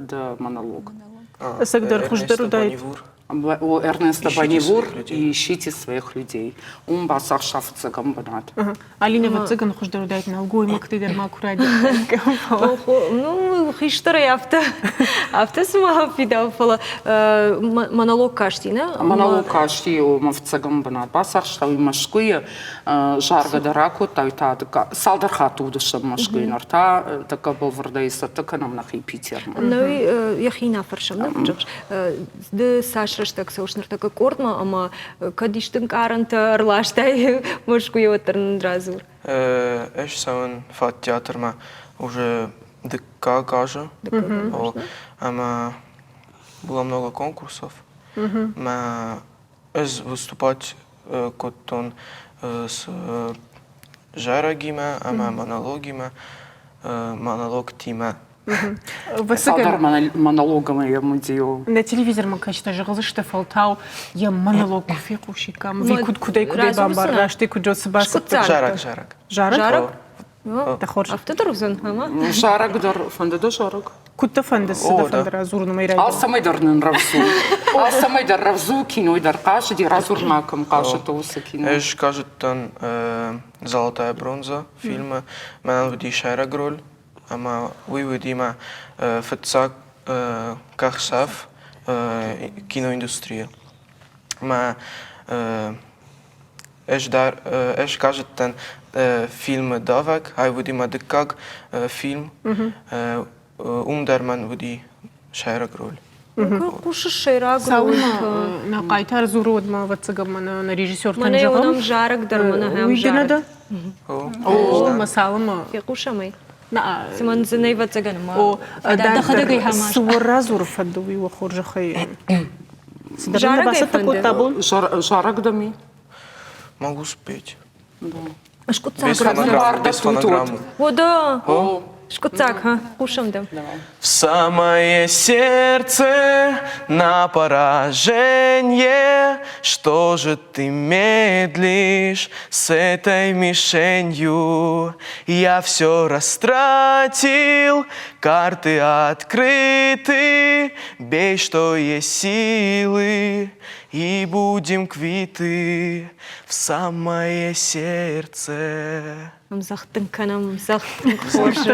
дӕ монолог. Ӕцӕгдӕр хуыздӕр уыдаид. О Эрнесто Бонневур ищите своих людей. Уым бацахста фыццагӕм бынат. Алинӕ, ӕвӕццӕгӕн, хуыздӕр уыдаид нӕлгоймӕгты дӕр ма куы Ну, хистӕрӕй афтӕ, афтӕ цыма фидауы, фӕлӕ монолог касти, нӕ? Монолог касти, мӕ фыццагӕм бынат бацахста, уый Мӕскуыйы. Заргӕ дӕр ракодта, уый та цалдӕр хатты уыдыстӕм Мӕскуыйы, ныр та тӕккӕ бӕлвырдӕй цӕттӕ кӕнӕм нӕхи Питермӕ. Нӕ йӕхи нӕ фӕрсӕм, нӕ ды цас рӕстӕг цӕуыс ныртӕккӕ къордмӕ ӕмӕ кӕд исты ӕнкъарӕнтӕ ӕрластай Мӕскуыйы, уӕддӕр нын радзур. Ӕз цӕуын фат театрмӕ уже дыккаг азы. Ӕмӕ было много конкурсов. Мӕ ӕз выступать кодтон с зарӕгимӕ ӕмӕ монологимӕ, монологтимӕ. Цалдӕр монологӕмӕ йӕм уыди. Нӕ телевизормӕ кӕсгӕ зӕгъдзысты, фӕлтау йӕ монолог куы фехъусиккам, ӕви куыд куыдӕй куыдӕй бамбар, раст ӕй куыд цы бацыдта. Зарӕг, зарӕг. Зарӕг? Дӕ хорз. Афтӕ дӕр уыдзӕн, ӕмӕ? Зарӕг дӕр, фӕнды дӕ зарӕг? Куыд дӕ фӕнды, цы дӕ фӕнды радзурын уымӕй райдайын? Алцӕмӕй дӕр нын рӕвдз у. Алцӕмӕй дӕр рӕвдз у, киной дӕр хъазыди, радзур ма кӕм хъазыд уыцы кино. Ӕз хъазыдтӕн «Золотая бронза» фильмы. Мӕнӕн уыди сӕйраг роль, ӕмӕ уый уыди мӕ фыццаг къахдзӕф киноиндустрийы. Мӕ Ӕз дӕр ӕз хъазыдтӕн фильмы «Давӕг», ай уыди мӕ дыккаг фильм. Уым дӕр мӕн уыди сӕйраг роль. Хъусыс сӕйраг роль? Нӕ хъайтар дзуры, уӕд ма, ӕвӕццӕгӕн, мӕнӕ нӕ режиссертӕн зӕгъӕм. Мӕнӕ зарӕг дӕр, мӕнӕ Уый дын дӕ? О, мӕ цалынмӕ. Фехъусӕм ӕй. Цымӕ дзы нӕй ӕвӕццӕгӕн ма. Дӕхӕдӕг ӕй цы уӕ радзуры фӕнды, уый уӕ хорзӕхӕй. Цыдӕр бацӕттӕ кодта бон? Зарӕг дӕм и? Могу спеть. Скъуыддзаг Без фонограммы. Без фонограммы. О, да. Скъуыддзаг, ха, хъусӕм дӕм. В самое сердце на поражение, что же ты медлишь с этой мишенью? Я все растратил, карты открыты, бей, что есть силы, и будем квиты в самое сердце. Ӕмдзӕгъд кӕнӕм, ӕмдзӕгъд хорз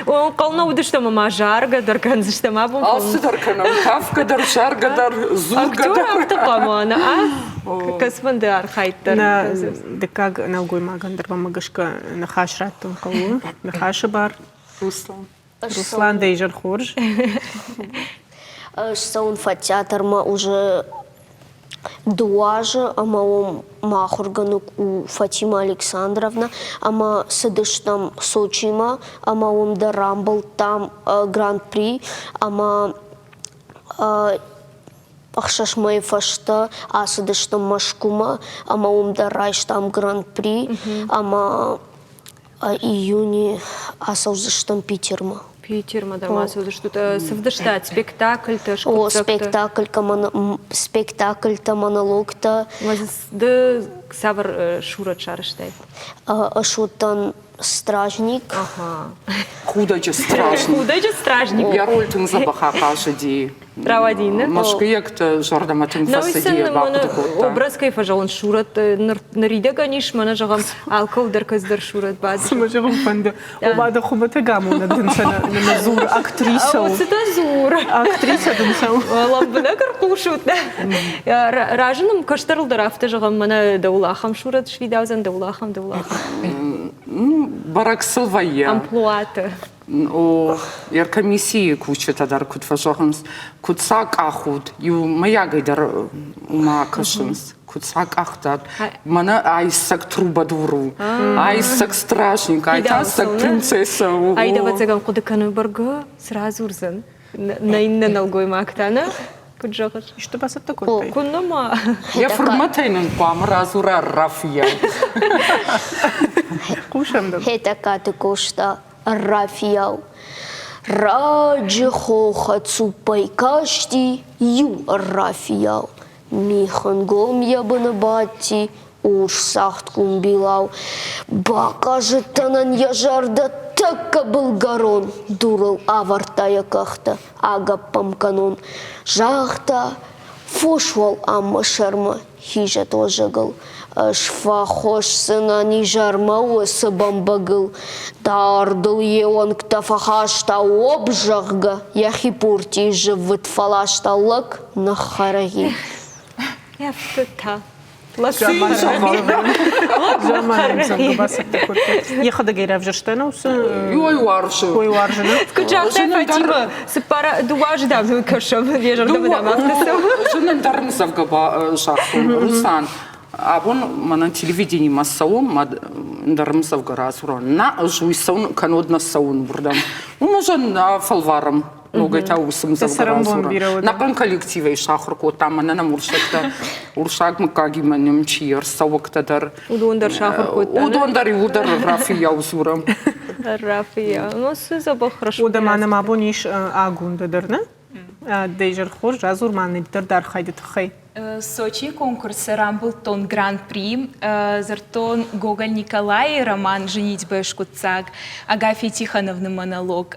Ӕнхъӕл нӕ уыдыстӕм ӕмӕ заргӕ дӕр кӕндзыстӕм абон. Алцы дӕр кӕнӕм, кафгӕ дӕр, заргӕ дӕр, дзургӕ дӕр. Актер афтӕ хъуамӕ нӕ, кӕцыфӕнды архайд дӕр. Нӕ дыккаг нӕлгоймагӕн дӕр мӕм гӕсгӕ ныхас раттын хъӕуы, ныхасы бар. Руслан. Руслан, дӕ изӕр хорз. Ссӕуын фӕтеатрмӕ уже дыууӕ азы ӕмӕ уым мӕ ахуыргӕнӕг у Фатима Александровна ӕмӕ цыдыстӕм Сочимӕ ӕмӕ уым дӕр рамбылдтам гран-при ӕмӕ ӕхсӕз мӕйы фӕстӕ ацыдыстӕм Мӕскуымӕ ӕмӕ уым дӕр райстам гран-при ӕмӕ июни ацӕудзыстӕм Питермӕ. Питермӕ дӕр ма цыдыстут. Цы вдыстат? Спектакльтӕ, О, спектакльтӕ, монологтӕ. Ды цавӕр сурӕт сарӕзтай? Ӕз уыдтӕн стражник. Ага. Худӕджы стражник. Худӕджы стражник. Йӕ роль тынг дзӕбӕх ахъазыди. Рауади, не? Мӕскуыйӕгты зӕрдӕмӕ тынг фӕцыди, бахъуыды кодта. Образ кӕй фӕзӕгъын, сурӕт ныридӕгӕн ис, мӕнӕ зӕгъӕм, алкӕуыл дӕр кӕцыдӕр сурӕт бадзы. Цы мӕ зӕгъын фӕнды, ома дӕ хуымӕтӕг амонӕг дын сӕ нӕ дзур, актрисӕ у. Цытӕ дзур? Актрисӕ дын сӕ у. Лӕмбынӕг ӕрхъусут. Разы нын кӕстӕрыл дӕр афтӕ зӕгъӕм, мӕнӕ дӕуыл ахӕм сурӕт сфидаудзӕн, дӕуыл ахӕм, дӕуыл ахӕм. Бӕрӕг сыл вӕййы. Амплуаты. О, комиссийы кусджытӕ дӕр куыд фӕзӕгъынц, куыд сӕ къахут, иумӕйагӕй дӕр уымӕ кӕсынц, куыд сӕ къахтат. Мӕнӕ айсӕг трубадур у, айсӕг стражник, ай та ӕцӕг принцессӕ у. Ай ӕвӕццӕгӕн хъуыды кӕны, бӕргӕ цы радзурдзӕн нӕ иннӕ нӕлгоймӕгтӕ, нӕ? Куыд зӕгъыс? Исты бацӕттӕ кодтай? О, куыннӕ ма. Йӕ фырмӕтӕй нын хъуамӕ радзура Рафийау. Хъусӕм дӕм. Хетӕгкаты Къоста ӕрра фийау. Раджы хохы цъуппӕй касти иу ӕрра фийау. Михынгом йӕ быны бадти урсагъд къуымбилау. Бахъазыдтӕн йӕ зӕрдӕ тӕккӕ былгӕрон дурыл авӕрдта йӕ къӕхтӕ, агӕпп ӕм кӕнон. Загъта, фос уал ам мӕ сӕрмӕ хизӕт уӕзӕгыл. Ӕз фӕхосдзынӕн изӕрмӕ уыцы бӕмбӕгыл. Дардыл йе уӕнгтӕ фӕхаста оп, зӕгъгӕ, йӕхи пуртийы зыввытт фӕласта лӕг ныххӕрӕги. Ӕфтыдта. Йӕхӕдӕг ӕй равзӕрста, нӕ уыцы Ой уарзы. Ой уарзы, нӕ? Куыд загътай, Фатима, цыппар дыууӕ азы дам кӕсӕм, йӕ зӕрдӕмӕ дам афтӕ цӕуы. Зынын дӕр ӕмдзӕвгӕ загътон. Руслан, абон мӕнӕн телевидениемӕ цӕуӕм, мӕ ӕндӕр ӕмдзӕвгӕ радзурон. Нӕ, ӕз уый цӕуын, кӕннод нӕ цӕуын уырдӕм. Уым ӕз фӕлварӕм. Ногӕй та уыцы мдзӕвгӕ радзурын. Нӕхъӕн коллективӕй сахуыр кодтам, мӕнӕ нӕм урсӕгтӕ, урсаг мыггагимӕ нӕм чи ӕрцӕуӕгтӕ дӕр. Уыдон дӕр сахуыр кодта. Уыдон дӕр иууылдӕр Рафийау дзурӕм. Рафийау. Ну, цы дзӕбӕх хорошо. Уӕдӕ ма нӕм абон ис Агундӕ дӕр, нӕ? Дӕ изӕр хорз, радзур ма нын дӕр архайды тыххӕй. Сочийы конкурсы рамбылдтон гран-при, дзырдтон Гоголь Николайы роман «Женитьба скъуыддзаг», Агафья Тихоновны монолог,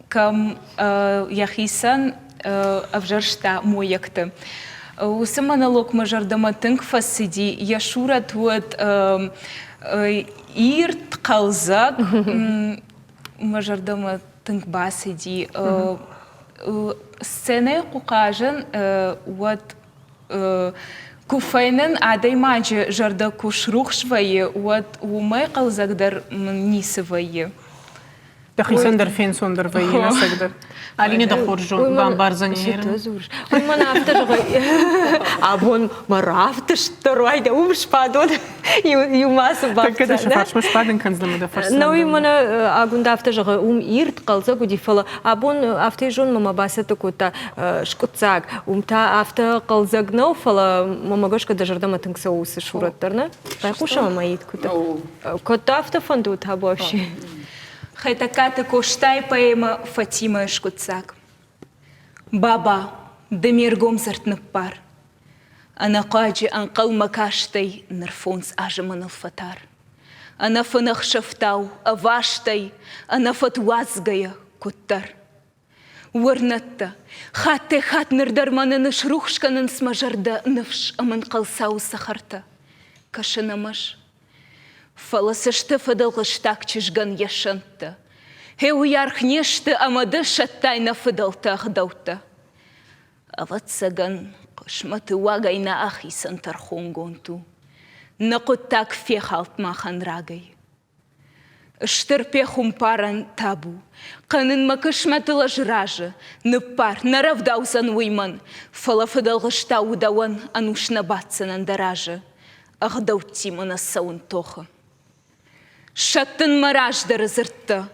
кӕм йӕхицӕн ӕвзӕрста мойӕгты. Уыцы монолог мӕ зӕрдӕмӕ тынг фӕцыди, йӕ сурӕт уыд ирд, хъӕлдзӕг, мӕ зӕрдӕмӕ тынг бацыди. Сценӕйы куы хъазын, уӕд куы фенын адӕймаджы зӕрдӕ куы срухс вӕййы, уӕд уымӕй хъӕлдзӕгдӕр мын ницы вӕййы. Дӕхицӕн дӕр фенцондӕр вӕййы ӕцӕгдӕр. Алинӕ дӕ хорз бамбардзӕни. Уый мӕн афтӕ зӕгъы, абон мӕ равдыст дӕр уайдӕ уым сбадон. Иумӕ цы Тӕккӕ дӕ фарсмӕ сбадын кӕндзынӕ мӕ дӕ фӕрсдзынӕн. Науи мӕнӕ Агундӕ афтӕ зӕгъы, уым ирд, хъӕлдзӕг уыди, фӕлӕ абон афтӕ зонмӕ мӕ бацӕттӕ кодта скъуыддзаг. Уым та афтӕ хъӕлдзӕг нӕу, фӕлӕ мӕмӕ гӕсгӕ дӕ зӕрдӕмӕ тынг цӕуы уыцы сурӕт дӕр, нӕ? Байхъусӕм ӕмӕ ид куыд. Куыд дӕ афтӕ фӕнды табуафси? Хетӕгкаты Къостайы поэмӕ «Фатимӕ-йы скъуыддзаг. Баба, ды ме ргом дзырд ныппар. Ӕнӕхъуаджы ӕнхъӕлмӕ кастӕй ныр фондз азы мӕныл фӕтар. Ӕнӕфынӕхсӕвтау, ӕвастӕй, ӕнӕфӕд уадзгӕйӕ куыддӕр. Уырнӕдтӕ, хаттӕй-хатт ныр дӕр мӕнӕн ысрухс кӕнынц мӕ зӕрдӕ ныфс ӕмӕ ӕнхъӕлцауы цӕхӕртӕ. Кӕсын ӕм ӕз. Фӕлӕ цы сты фыдӕлгъыстаг чызгӕн йӕ сӕнттӕ? Гъе уый аргъ не сты ӕмӕ ды сӕттай нӕ фыдӕлты ӕгъдӕуттӕ. Ӕвӕццӕгӕн, хъысмӕты уагӕй нӕ ахицӕн тӕрхонгонд у. Нӕ хъуыддаг фехӕлд махӕн рагӕй. Стыр пехуымпарӕн табу. Кӕнын мӕ хъысмӕтыл ӕз разы. Ныппар, нӕ рӕвдаудзӕн уый мӕн, фӕлӕ фыдӕлгъыстау у дӕуӕн ӕнус нӕ баддзынӕн дӕ разы. Ӕгъдӕуттимӕ нӕ цӕуын тохы. Сӕттын мӕ раздӕры дзырдтӕ.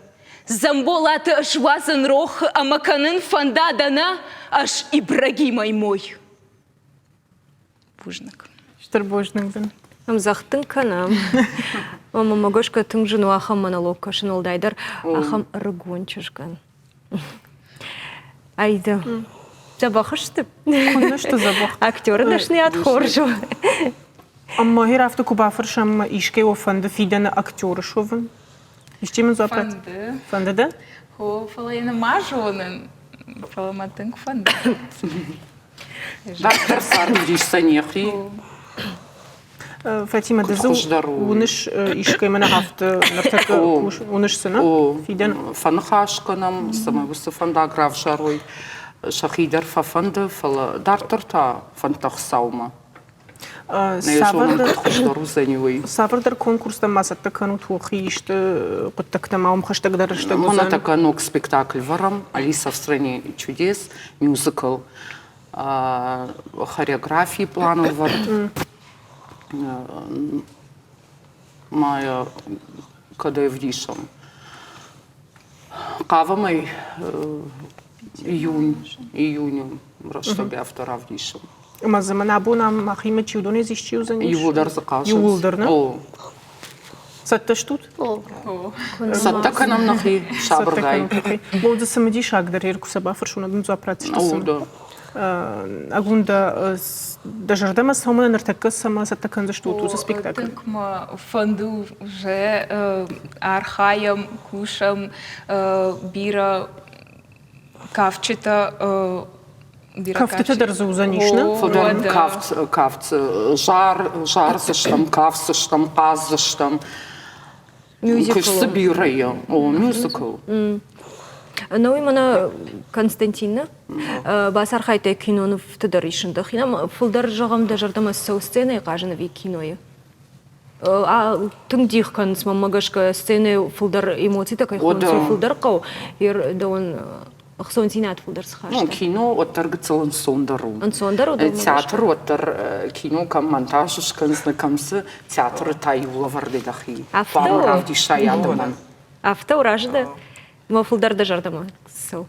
Дзамболаты ӕз уадзын рохы ӕмӕ кӕнын фӕнда дӕ нӕ, ӕз Ибрагимӕй мой. Бузныг. Стыр бузныг дын. Ӕмдзӕгъд тынг кӕнӕм. Ӕмӕ мӕ гӕсгӕ тынг зын у ахӕм монолог кӕсын, уӕлдайдӕр ахӕм ӕрыгон чызгӕн. Айда. Дзӕбӕх сты? Куыннӕ сты дзӕбӕх. Актеры дӕсныйад хорз у. Ӕмӕ гъер афтӕ куы бафӕрсӕм, искӕй уӕ фӕнды фидӕны актеры суӕвын? Исчи мын дзуапп ратт? Фӕнды. Фӕнды дӕ? О, фӕлӕ йӕ нӕма зонын. Фӕлӕ мӕ тынг фӕнды. Дарддӕр цард ӕвдисдзӕн йӕхи. Фатима, ды дзы уыныс искӕй мӕнӕ афтӕ ныртӕккӕ уыныс цы, нӕ? Фидӕн? Фӕныхас кӕнӕм, цӕмӕй уыцы фӕндаг равзарой. Сӕхи дӕр фӕфӕнды, фӕлӕ дарддӕр та фӕндтӕ Хуыцаумӕ. Цавӕрдӕр конкурстӕм ма цӕттӕ кӕнут уӕхи исты хъуыддӕгтӕ ма уым хӕстӕгдӕр рӕстӕг уыдзӕн? Мӕнӕ такая ног спектакль вӕрӕм «Алиса в стране чудес», мюзикл, хореографийы план ӕвӕрд. Ма йӕ кӕд ӕвдисӕм. Хъавӕм ӕй июнь, июны рӕстӕг афтӕ равдисӕм. Ӕмӕ дзы мӕн абон ам махимӕ чи уыдонӕй дзы исчи уыдзӕнис? Иууылдӕр дзы хъазынц. Иууылдӕр, нӕ? О. Цӕттӕ стут? О. Цӕттӕ кӕнӕм нӕхи сабыргай. О, дзы цымыдисагдӕр ер куы сӕ бафӕрсон, уӕд дзуапп ратдзысты. О, да. Агунда, дӕ зӕрдӕмӕ цӕуы ныртӕккӕ цӕмӕ цӕттӕ кӕндзыстут уыцы спектакль? Тынг мӕ фӕнды уже архайӕм, кусӕм, бирӕ кафджытӕ Кӕфтытӕ дӕр дзы уыдзӕнис, нӕ? Фылдӕр кафт, кафт, зар, зардзыстӕм, кафдзыстӕм, хъаздзыстӕм. Мюзикл. Куыст бирӕ о, мюзикл. Науи мӕнӕ Константин бацархайдтай кинонывты дӕр исын дӕхи. Фылдӕр зӕгъӕм, дӕ зӕрдӕмӕ цӕуы сценӕйы хъазын ӕви кинойы? Тынг дих кӕнынц, мӕнмӕ гӕсгӕ, сценӕйы фылдӕр эмоцитӕ кӕй хонынц, фылдӕр хъӕуы. Дӕуӕн ӕхцондзинад фылдӕр цы хаста? Ну, кино уӕддӕр гыццыл ӕнцондӕр у. Ӕнцондӕр у? Театр уӕддӕр кино кӕм монтаж скӕндзынӕ, кӕм цы, театры та иу лӕвӕрдӕй дӕхи хъуамӕ равдисай адӕмӕн. Афтӕ у, разы дӕ? Мӕ фылдӕр дӕ зӕрдӕмӕ цӕуы?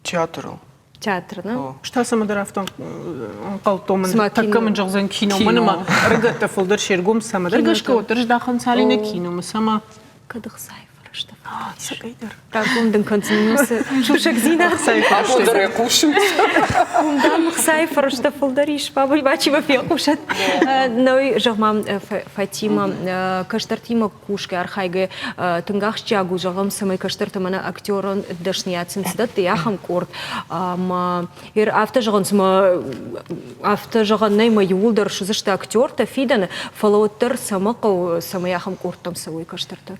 Театрыл. Театр, нӕ? Ӕз та цӕмӕдӕр афтӕ ӕнхъӕлдтон, мын тӕккӕ мын зӕгъдзӕн кино. Мӕн ӕмӕ ӕрыгӕттӕ фылдӕр се ргом цӕмӕдӕр гӕсгӕ уӕддӕр здахӕн цалинӕ киномӕ, цӕмӕ. Кӕд ӕхцайы фӕрӕзтӕ Цӕгӕйдӕр. Рагом дын кӕндзӕн сусӕгдзинад. Абон дӕр ӕй хъусут. Уым дам ӕхцайы фӕрӕзтӕ фылдӕр ис, бабай бачи мӕ фехъусӕд. Нӕй, зӕгъ-ма, Фатима, кӕстӕртимӕ кусгӕ архайгӕ тынг ахсджиаг у, зӕгъӕм, цӕмӕй кӕстӕртӕ мӕнӕ актерон дӕсныйад сын цы дӕтты, ахӕм къорд. Ӕмӕ афтӕ зӕгъын, цыма афтӕ зӕгъӕн нӕй, мӕ иууылдӕр суыдзысты актертӕ фидӕны, фӕлӕ уӕддӕр цӕмӕ хъӕуы, цӕмӕй ахӕм къордтӕм цӕуой кӕстӕртӕ?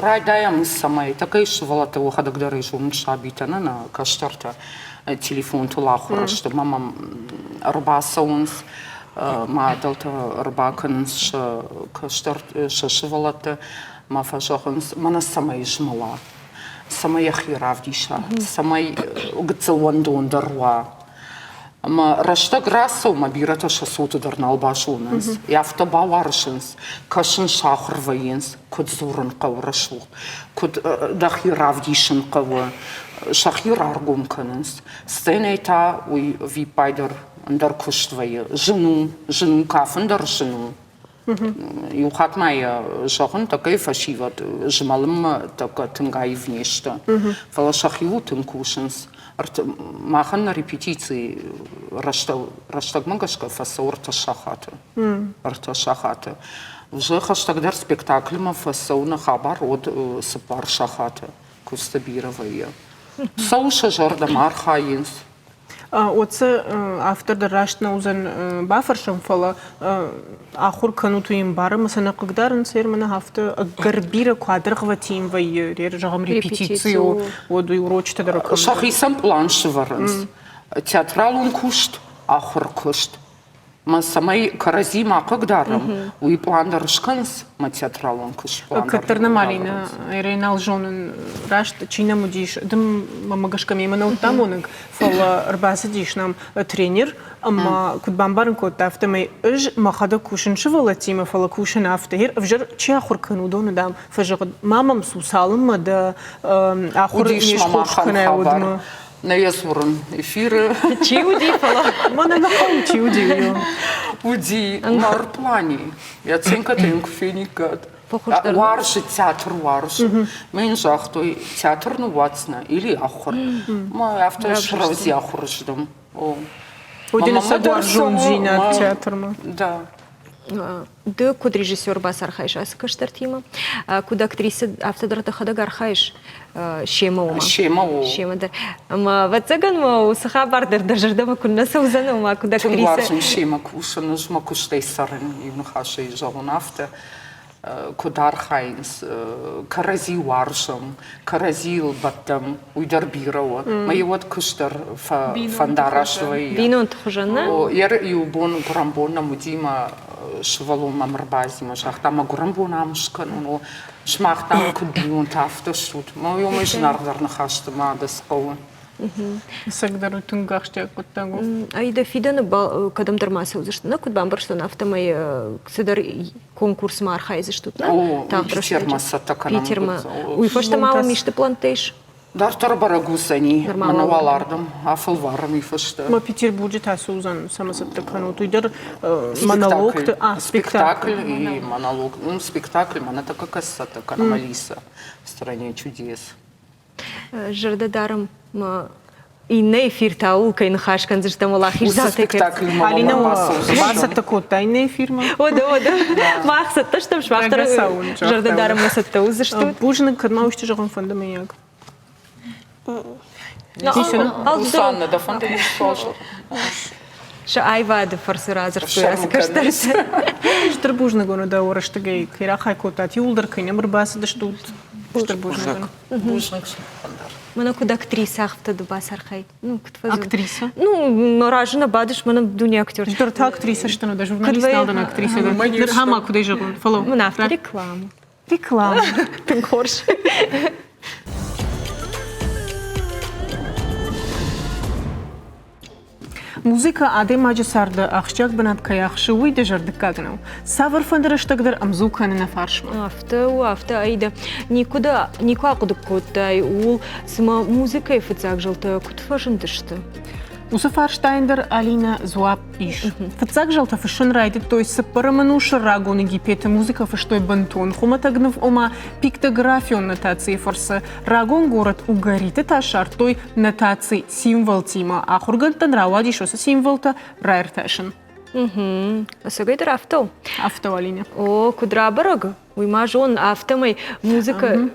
Райдайӕм цӕмӕй, такӕй сывӕллӕттӕ уӕхӕдӕг дӕр зонынц сабитӕ, нӕ нӕ кӕстӕртӕ телефонтыл ахуыр сты, мӕ мӕм ӕрбацӕуынц, мадӕлтӕ ӕрбакӕнынц сӕ кӕстӕр сӕ сывӕллӕтты мӕ фӕзӕгъынц, мӕнӕ цӕмӕй змӕла, цӕмӕй йӕхи равдиса, цӕмӕй гыццыл уӕндондӕр уа. Ӕмӕ рӕстӕг рацӕуы, мӕ бирӕтӕ сӕ цоты дӕр нал базонынц. Афтӕ бауарзынц, кӕсын сахуыр вӕййынц, куыд дзурын хъӕуы рӕсугъд, куыд дӕхи равдисын хъӕуы, сӕхи раргом кӕнынц. Сценӕйы та уый виппайдӕр ӕндӕр куыст вӕййы. Зын у, зын у, кафын дӕр зын у. Иу хатт ма йӕ зӕгъын, тӕккӕ фӕсивӕд змӕлынмӕ тӕккӕ тынг аив не сты, фӕлӕ сӕхиуыл тынг кусынц. Махӕн нӕ репетици рӕстӕгмӕ гӕсгӕ фӕцӕуы ӕртӕ сахаты. Ӕртӕ сахаты. Уже хӕстӕгдӕр спектакльмӕ фӕцӕуыны хабар уыд цыппар сахаты. Куысты бирӕ вӕййы. Цӕуы сӕ зӕрдӕмӕ, архайынц. Уӕд автор дӕр раст нӕ уыдзӕн бафӕрсӕм, фӕлӕ ахуыр кӕнут уый ӕмбары ӕмӕ сӕ нӕ хъыгдарынц ӕрмӕ афтӕ ӕгӕр бирӕ куы адӕргъвӕтин вӕййы, зӕгъӕм, репетици у, уӕд уый урочытӕ дӕр кӕнынц. Сӕхицӕн пълан сӕвӕрынц. Театралон куыст, ахуыр куыст. Мӕ цӕмӕй кӕрӕдзи ма хъыгдарӕм, уый пълан дӕр скӕнынц мӕ театралон куыст пълан дӕр. Кӕддӕр нӕ Малина Эрей нал зонын, раст чи нӕм уыдис, ды мӕ гӕсгӕ мемӕ нӕ уыдтам уыныг, фӕлӕ ӕрбацыдис нӕм тренер ӕмӕ куыд бамбарын кодта, афтӕмӕй ӕз мӕхӕдӕг кусын сывӕллӕттимӕ, фӕлӕ кусын афтӕ. Гъер ӕвзӕр чи ахуыр кӕны, уыдоны, дам, фӕзӕгъы, ма мӕм цу, цалынмӕ дӕ ахуыр не схорз кӕнай, уӕдмӕ. Нӕ йӕ дзурын эфиры. Чи уыди, фӕлӕ. Мӕнӕ нӕ хъӕуы чи уыди, уый. Уыди Марплани. Йӕ оценкӕтӕ йын куы фениккат. Уарзы театр уарзы. Мӕ йын загътой, театр ныууадздзынӕ или ахуыр. Мӕ афтӕ срӕвдзи ахуыр стӕм. Уыди сӕ уарзондзинад театрмӕ. Да. Ды куыд режиссер бацархайыс ацы кӕстӕртимӕ? Куыд актрисӕ, афтӕ дӕр дӕхӕдӕг архайыс семӕ уымӕ? Семӕ у. Семӕ дӕр. Ӕмӕ ӕвӕццӕгӕн ма уыцы хабар дӕр дӕ зӕрдӕмӕ куыннӕ цӕудзӕн, ома куыд актрисӕ. Тынг уарзын семӕ кусын, ӕз мӕ куыстӕй цӕрын, иу ныхасӕй зӕгъон афтӕ. Куыд архайынц, кӕрӕдзи уарзӕм, кӕрӕдзийыл бӕттӕм, уый дӕр бирӕ у. Мӕ уӕд куыст дӕр фӕндараст вӕййы. Бинонты хуызӕн, нӕ? Иу бон гуырӕнбон нӕм уыди мӕ сывӕллон мӕм ӕрбаци мӕ загъта, мӕ гуырӕнбон ам скӕнон, сымах, дам, куыд бинонтӕ, афтӕ стут. Мӕ уымӕй зынаргъдӕр ныхӕсты ма дӕ цы хъӕуы. Ӕцӕгдӕр у тынг ахсджиаг хъуыддаг у. Ай дӕ фидӕны кӕдӕмдӕр ма цӕудзысты, нӕ куыд бамбӕрстон, афтӕмӕй цыдӕр конкурсмӕ архайдзыстут, нӕ? О, Питермӕ цӕттӕ кӕнӕм. Питермӕ. Уый фӕстӕ ма уым исты плӕнттӕ ис? Дарддӕр бӕрӕг уыдзӕни. Мӕнӕ уал ардӕм афӕлварӕм и фӕстӕ. Ма Петербурджы та цы уыдзӕн, цӕмӕ цӕттӕ кӕнут? Уый дӕр монологты, а, спектакль. И монолог. Ну, спектакль, мӕнӕ такая цӕттӕ кӕнӕм Алиса в стране чудес. Зӕрдӕ дарӕм, ма иннӕ эфир та ууыл кӕй ныхас кӕндзыстӕм уӕлахиздзаутӕ кӕй Алина бацӕттӕ кодта иннӕ эфирмӕ. Ода, ода. Мах цӕттӕ стӕм, сымах дӕр зӕрдӕ дарынмӕ цӕттӕ уыдзыстут. Бузныг, кӕд ма исты зӕгъын фӕнды мыййаг? Сусанна, дӕ фӕнды Сӕ аивады фӕрцы радзырдтой ацы кӕстӕртӕ. Стыр бузныг уын дӕ рӕстӕгӕй кӕй рахай кодтат, иууылдӕр кӕй нӕм ӕрбацыдыстут. Стыр бузныг. Бузныг. Мӕнӕ куыд актрисӕ афтӕ ды бацархай. Ну, куыд фӕзын. Актриса? Ну, мӕ разы нӕ бадыс, мӕнӕ дуне актер. Ныр та актрисӕ сты, дӕ журналист нал дӕн актрисӕ дӕн. Ныр ма куыдӕй зӕгъон, фӕлӕ. Мын афтӕ реклама. Реклама. Тынг хорз. Музыкӕ адӕймаджы царды ахсджиаг бынат кӕй ахсы, уый дызӕрдыггаг нӕу. Цавӕрфӕнды рӕстӕг дӕр ӕмдзу кӕны нӕ фарсмӕ. Афтӕ у, афтӕ, Аида. Никуы дӕ никуы ахъуыды кодтай ууыл, цыма музыкӕйы фыццаг зӕлтӕ куыд фӕзындысты? Уыцы фарстайӕн дӕр Алинӕ дзуапп ис. Фыццаг зӕлтӕ фыссын райдыдтой цыппӕрӕм ӕнусы рагон Египеты музыкӕ фыстой бынтон хуымӕтӕг ныв, ома пиктографион нотацийы фӕрцы. Рагон горӕт Угариты та ссардтой нотаци символтимӕ. Ахуыргӕндтӕн рауадис уыцы символтӕ раиртасын. Ӕцӕгӕй дӕр афтӕ у? Афтӕ у, Алинӕ. О, куыд рабӕрӕг, уый ма зон, афтӕмӕй музыкӕ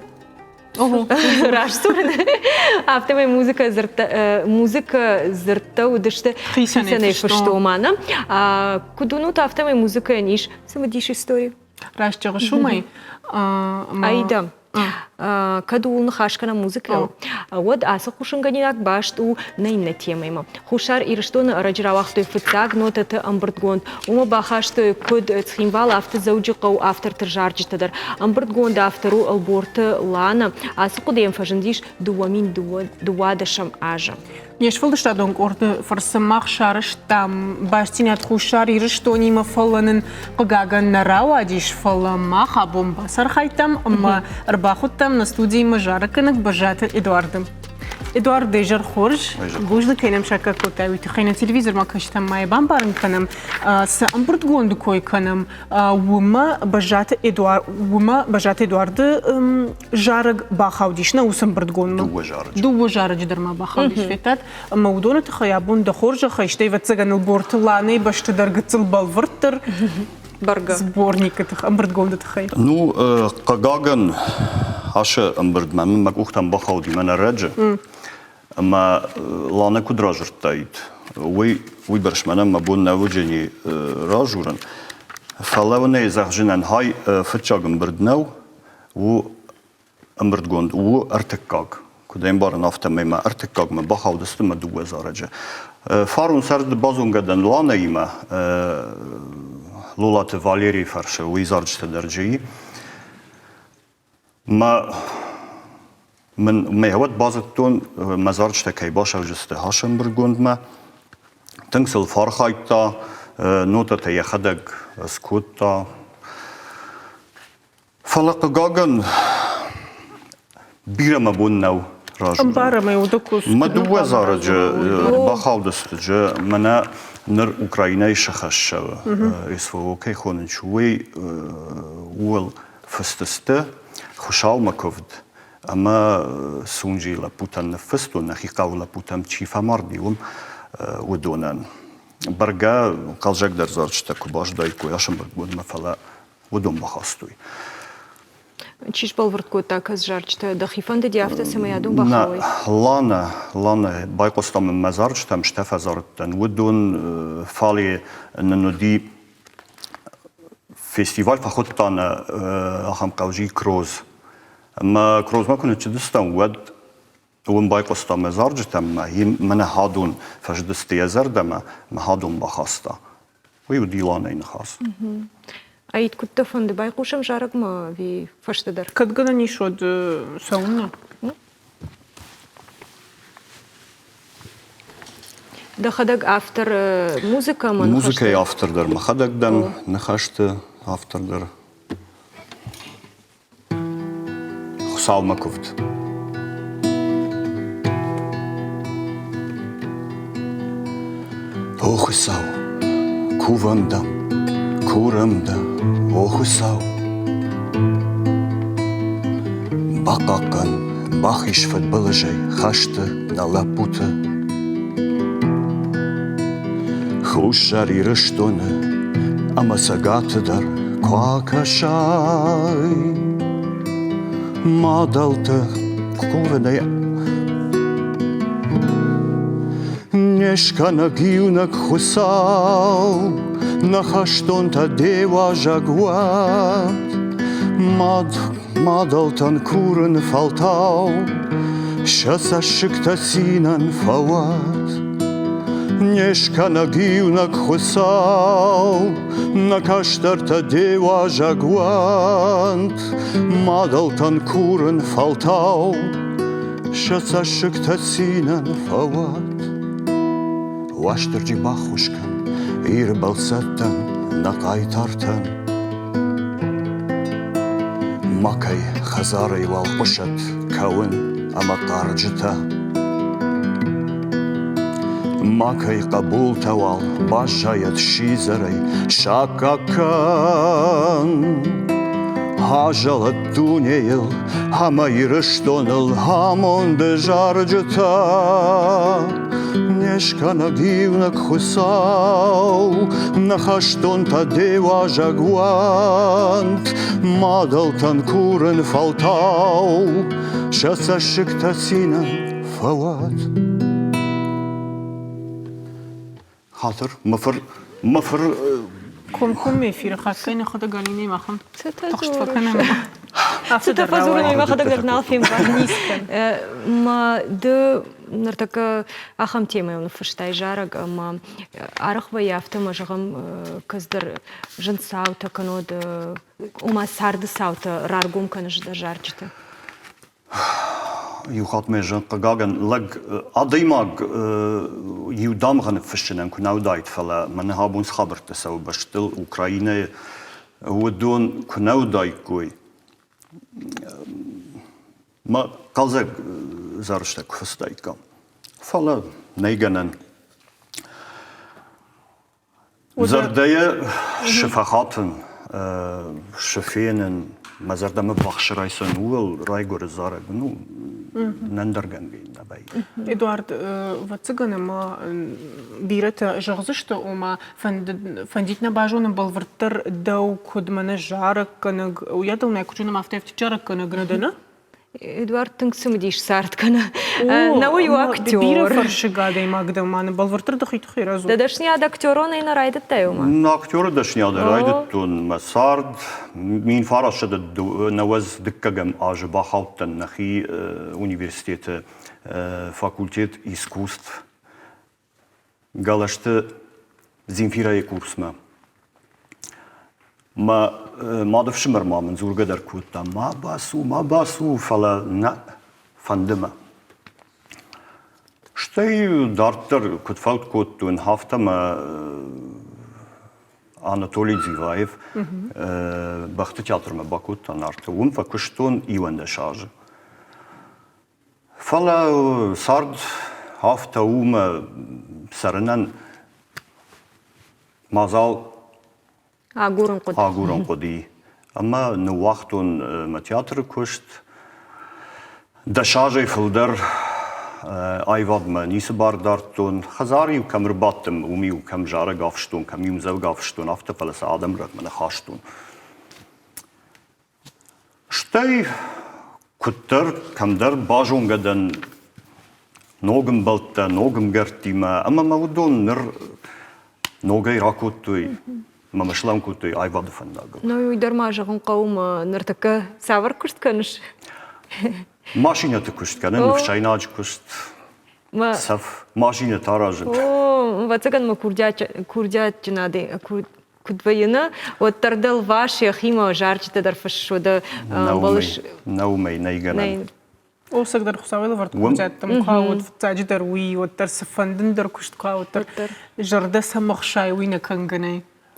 Раст дзурын. Афтӕмӕй музыкӕ дзырдтӕ музыкӕ дзырдтӕ уыдысты хицӕнӕй фыст омана. Куыд уынут, афтӕмӕй музыкӕйӕн ис цымыдис истори. Раст зӕгъыс уымӕй. Аида, кӕд ууыл ныхас кӕнӕм музыкӕйыл, уӕд ацы хъусынгӕнинаг баст у нӕ иннӕ темӕимӕ. Хуссар Ирыстоны ӕрӕджы рауагътой фыццаг нотӕты ӕмбырдгонд. Уымӕ бахастой куыд Цхинвал, афтӕ Дзӕуджыхъӕуы авторты зарджытӕ дӕр. Ӕмбырдгонд автор у Ӕлборты Лана. Ацы хъуыдыйӕн фӕзындис 2012 азы. Не сфӕлдыстадон къорды фӕрцы мах сарӕзтам бастдзинад Хуссар Ирыстонимӕ, фӕлӕ нын хъыгагӕн нӕ рауадис, фӕлӕ мах абон бацархайдтам ӕмӕ ӕрбахуыдтам нӕ студимӕ зарӕггӕнӕг Бӕззаты Эдуарды. Эдуард, дӕ изӕр хорз. Бузныг, кӕй нӕм саккаг кодтай, уый тыххӕй нӕ телевизормӕ кӕсджытӕм ма йӕ бамбарын кӕнӕм, цы ӕмбырдгонды кой кӕнӕм, уымӕ Бӕззаты Эдуард, уымӕ Бӕззаты Эдуарды зарӕг бахаудис нӕ уыцы ӕмбырдгондмӕ. Дыууӕ зарӕджы. Дыууӕ зарӕджы дӕр ма бахаудис, федтат? Ӕмӕ уыдоны тыххӕй абон дӕ хорзӕхӕй, стӕй ӕвӕццӕгӕн Ӕлборты Ланӕйы бӕсты дӕр гыццыл бӕлвырддӕр бӕргӕ. Сборникы тых, ӕмбырдгонды тыххӕй. Ну, хъыгагӕн, ацы ӕмбырдмӕ мын мӕ къухтӕм бахауди мӕнӕ ӕрӕджы. Ӕмӕ Лана куыд разырдтаид, уый уыйбӕрц мӕнӕн мӕ бон нӕ уыдзӕни разурын. Фӕлӕ уын ӕй зӕгъдзынӕн, хай фыццаг ӕмбырд нӕу, у ӕмбырдгонд у ӕртыккаг. Куыд ӕмбарын, афтӕмӕй мӕ ӕртыккагмӕ бахаудысты мӕ дыууӕ зарӕджы. Фарон сӕрды базонгӕ дӕн Ланаимӕ, Лолаты Валерийы фӕрсы, уый зарджытӕ дӕр джи. Мӕ мын мӕ уӕд базыдтон, мӕ зарджытӕ кӕй басӕвджысты хӕсӕмбырдгондмӕ. Тынг сыл фӕархайдта, нотӕтӕ йӕхӕдӕг скодта. Фӕлӕ, хъыгагӕн, бирӕ мӕ бон нӕу. Ӕмбарӕм ӕй, уыды куы Мӕ дыууӕ зарӕджы бахаудысты, мӕнӕ ныр Украинӕйы сыхӕссӕуы СВО кӕй хонынц, уый ууыл фыст сты Хуыцаумӕ куывд ӕмӕ Сунжийы лӕппутӕн ныффыстон, нӕхи хъӕуы лӕппутӕм чи фӕмарди, уым уыдонӕн. Бӕргӕ хъӕлдзӕгдӕр зарджытӕ куы базыдаиккой ацы ӕмбырдгондмӕ, фӕлӕ уыдон бахастой. Чи сбӕлвырд кодта кӕс зарджытӕ? Дӕхи фӕндыди афтӕ, цӕмӕй адон бахауой? Лана, Лана, байхъуыстам мӕ зарджытӕм, стӕ фӕзарыдтӕн. Уыдон фале нын уыди фестиваль фӕхуыдта нӕ ахӕм хъӕузи Кроз. Ӕмӕ Крозмӕ куы ныццыдыстӕм, уӕд уым байхъуыста мӕ зарджытӕм, мӕнӕ хӕдон фӕзыдысты йӕ зӕрдӕмӕ, мӕ хӕдон бахаста. Уый уыди Иланӕйы ныхас. Аид, куыд дӕ фӕнды, байхъусӕм зарӕгмӕ ӕви фӕстӕдӕр? Кӕд гӕнӕн ис, уӕд цӕуыннӕ? Дӕхӕдӕг автор музыкӕмӕ Музыкӕйы автор дӕр мӕхӕдӕг дӕн, ныхӕсты автор дӕр. Хуыцаумӕ куывд. О Хуыцау, кувӕм дӕм, курӕм дӕ, о Хуыцау. Бахъахъхъӕн, бахиз фыдбылызӕй хӕсты нӕ лӕппуты. Хуссар Ирыстоны ӕмӕ Цӕгаты дӕр куы акӕсай, мадӕлтӕ кувынӕй не скӕнӕг иунӕг Хуыцау, нӕ хӕстонтӕ де уазӕг уӕд. Мад Мадӕлтӕн курын фӕлтау, сӕ цӕссыгтӕ цинӕн фӕуӕд. Не скӕнӕг иунӕг Хуыцау, нӕ кӕстӕртӕ де уазӕг уӕнт. Мадӕлтӕн курын фӕлтау, сӕ цӕссыгтӕ цинӕн фӕуӕд. Уастырджи баххуыс кӕн Иры бӕлццӕттӕн, нӕ хъайтартӕн. Макӕй хӕдзарӕй уал хъуысӕд кӕуын ӕмӕ хъарджытӕ. Макӕй хъӕбултӕ уал баззайӕд сидзӕрӕй саккаг кӕн. Азӕлӕд дунейыл ӕмӕ Ирыстоныл амонды зарджытӕ. Не скӕнӕг иунӕг Хуыцау, нӕ хӕстонтӕ де уазӕг уӕнт, мадӕлтӕн курын фӕлтау, сӕ цӕссыгтӕ цинӕн фӕуӕд. Хатыр, мӕ фыр, мӕ фыр Комкоммӕ эфиры хатгай нӕхӕдӕг Алинӕ махӕн тыхст фӕкӕнӕм. Цытӕ фӕдзурын, мӕхӕдӕг дӕр нал фембарын. Мӕ ды ныртӕккӕ ахӕм темӕйыл ныффыстай зарӕг ӕмӕ арӕх вӕййы афтӕ ӕмӕ зӕгъӕм, кӕцыдӕр зын цаутӕ кӕнӕд ома царды цаутӕ раргом кӕныс дӕ зарджыты. Иу хатт мӕ зын, хъыгагӕн, лӕг, адӕймаг иу дамгъӕ ныффыссынӕн куы нӕ уыдаид, фӕлӕ мӕнӕ абон цы хабӕрттӕ цӕуы бӕстыл, Украинӕйы, уыдон куы нӕ уыдаиккой, мӕ хъӕлдзӕг зарджытӕ куы фӕцыдаиккам. Фӕлӕ нӕй гӕнӕн. Зӕрдӕйӕ шы фӕхатын, шы фенын, мӕ зӕрдӕмӕ ввахс райсын, ууыл райгуыры зарӕг. Ну, нӕндӕргӕнгӕ нӕ вӕййы. Эдуард, ӕвӕццӕгӕн ӕмӕ бирӕтӕ зӕгъдзысты, ома фӕндид нӕ базонын бӕлвырддӕр дӕу куыд мӕнӕ зарӕггӕнӕг, уыйадыл нӕ куыд зонӕм, афтӕ зарӕггӕнӕг нӕ дӕ, нӕ? Эдуард тынг цымыдис цард кӕны. Нӕуый у актер. Бирӕ фӕрсыг адӕймаг дӕ ма бӕлвырддӕр дӕхи тыххӕй радзур. Дӕ дӕсныйад актеронӕй нӕ райдыдтай уымӕ? Актеры дӕсныйадӕй райдыдтон мӕ цард. 1990 дыккӕгӕм азы бахаудтӕн нӕхи университеты факультет искусств Галасты Земфирӕйы курсмӕ. Мӕ мадыфсымӕр ма мын дзургӕ дӕр кодта, ма бацу, ма бацу, фӕлӕ нӕ фӕнды мӕ. Стӕй дарддӕр куыд фӕуд кодтон, афтӕ мӕ Анатолий Дзиваев бӕхты театрмӕ бакодта Нарты. Уым фӕкуыстон 11 азы. Фӕлӕ цард афтӕ у мӕ цӕрынӕн мадзал агурын хъуыди. Агурын хъуыди. Ӕмӕ ныууагътон мӕ театры куыст. 10 азӕй фылдӕр аивадмӕ ницы бар дардтон. Хӕдзары-иу кӕм ӕрбадтӕн, уым-иу кӕм зарӕг афыстон, кӕм-иу ӕмдзӕвгӕ афыстон, афтӕ, фӕлӕ сӕ адӕмы рӕгъмӕ нӕ хастон. Стӕй куыддӕр кӕмдӕр базонгӕ дӕн ног ӕмбӕлттӕ, ног ӕмгӕрттимӕ, ӕмӕ мӕ уыдон ныр ногӕй ракодтой ӕмӕ мӕ слӕм кодтой аивады фӕндагыл. Ну, уый дӕр ма зӕгъын хъӕуы мӕ ныртӕккӕ цавӕр куыст кӕныс? Машинӕты куыст кӕнын, ӕфсӕйнаджы куыст, цӕф, машинӕтӕ аразын. О, ӕвӕццӕгӕн мӕ курдиатджын куыд вӕййы, нӕ, уӕддӕр дӕ лвас йӕхимӕ зарджытӕ дӕр фыссы, дӕ ӕмбӕлыс. Нӕ уымӕй нӕй гӕнӕн. Ӕцӕгдӕр Хуыцауӕй лӕвӕрд курдиӕттӕм куы уӕд фыццаджыдӕр уый, уӕддӕр цыфӕнды ндӕр куыст куы уӕддӕр зӕрдӕ цӕм ӕхсайы, уый нӕ кӕнгӕ нӕй.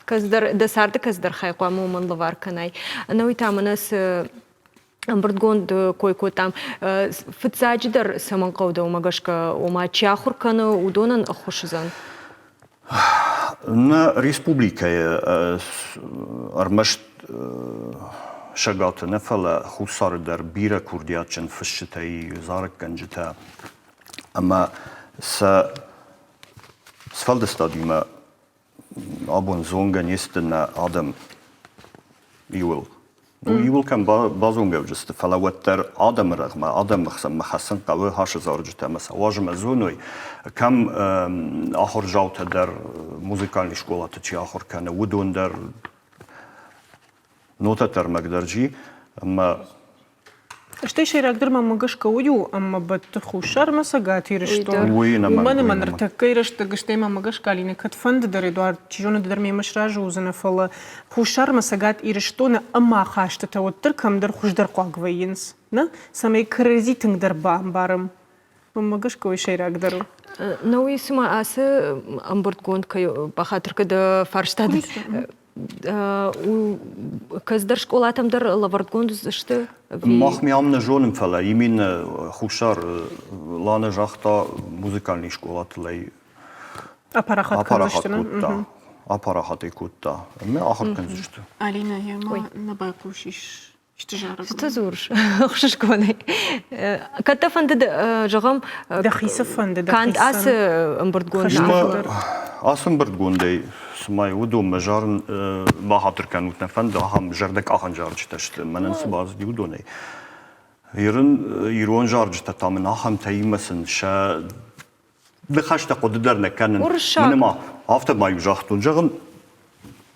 Кӕцыдӕр дӕ царды кӕцыдӕр хай хъуамӕ уымӕн лӕвар кӕнай. Ӕнӕуый та мӕнӕ цы ӕмбырдгонд кой кодтам. Фыццаджыдӕр цӕмӕн хъӕуы дӕумӕ гӕсгӕ, ома чи ахуыр кӕны, уыдонӕн ӕххуыс уыдзӕн? Нӕ республикӕйы ӕрмӕст Шагаты нӕ, фӕлӕ Хуссары дӕр бирӕ курдиатджын фысджытӕ и, зарӕггӕнджытӕ ӕмӕ сӕ сфӕлдыстадимӕ абон зонгӕ не сты нӕ адӕм иуыл. Иуыл кӕм базонгӕ уыдзысты, фӕлӕ уӕддӕр адӕмы рӕгъмӕ, адӕмы хсӕнмӕ хӕцын хъӕуы хӕсы зарджытӕ ӕмӕ сӕ уазмӕ зоной, кӕм ахуырдзаутӕ дӕр музыкальный скъолаты чи ахуыр кӕны, уыдон дӕр нотӕтӕ ӕрмӕг дӕр чи ӕмӕ Стӕй сӕйрагдӕр мӕнмӕ гӕсгӕ уый у, ӕмӕ бӕтты Хуссармӕ Цӕгат Ирыстон. Уымӕн ӕмӕ ныртӕккӕйы рӕстӕг, стӕй мӕнмӕ гӕсгӕ, Алинӕ, кӕдфӕнды дӕр, Эдуард, чи зоны, ды дӕр мемӕ сразы уыдзынӕ, фӕлӕ Хуссармӕ Цӕгат Ирыстоны ӕмахастытӕ уӕддӕр кӕмдӕр хуыздӕр хъуаг вӕййынц, нӕ? Цӕмӕй кӕрӕдзи тынгдӕр бамбарӕм. Мӕнмӕ гӕсгӕ уый сӕйрагдӕр у. Науи цыма ацы ӕмбырдгонд кӕй бахатыр кӕд фарста кӕцыдӕр скъолатӕм дӕр лӕвӕрдгонд уыдзысты? Мах ми ам нӕ зонын, фӕлӕ именно Хуссар Лана загъта музыкальный скъолатыл ӕй апарахат кодта. Апарахат ӕй кодта. Ӕмӕ ахуыр кӕндзысты. Алинӕ, йемӕ нӕ байхъусис исты зарӕг? Цы ты дзурыс ӕхсызгонӕй? Кӕд дӕ фӕндыд, зӕгъӕм, дӕхи цы фӕнды, канд ацы ӕмбырдгонд Ацы ӕмбырдгондӕй цымӕ уыдонмӕ зарын бахатыр кӕнут нӕ фӕнды, ахӕм зӕрдӕкъахӕн зарджытӕ сты, мӕнӕн цы бацыди уыдонӕй. Ирын ирон зарджытӕ та мын ахӕмтӕимӕ сын сӕ ныхӕстӕ хъуыды дӕр нӕ кӕнын. Уырыссаг. Мӕнӕ афтӕ ма иу загътон, зӕгъын,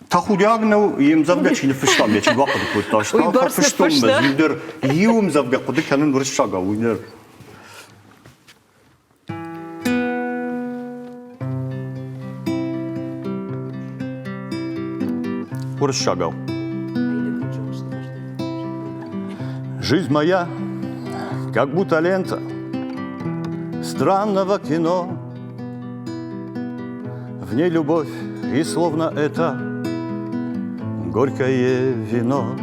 тӕхудиаг нӕу, йе мдзӕвгӕ чи ныффыста, ме чи бахъуыды кодта, Уый фӕфыстон мӕ иу дӕр иу ӕмдзӕвгӕ хъуыды кӕнын уырыссагау, уый дӕр. Уырыссагау. Жизнь моя, как будто лента странного кино. В ней любовь, и словно это горькое вино.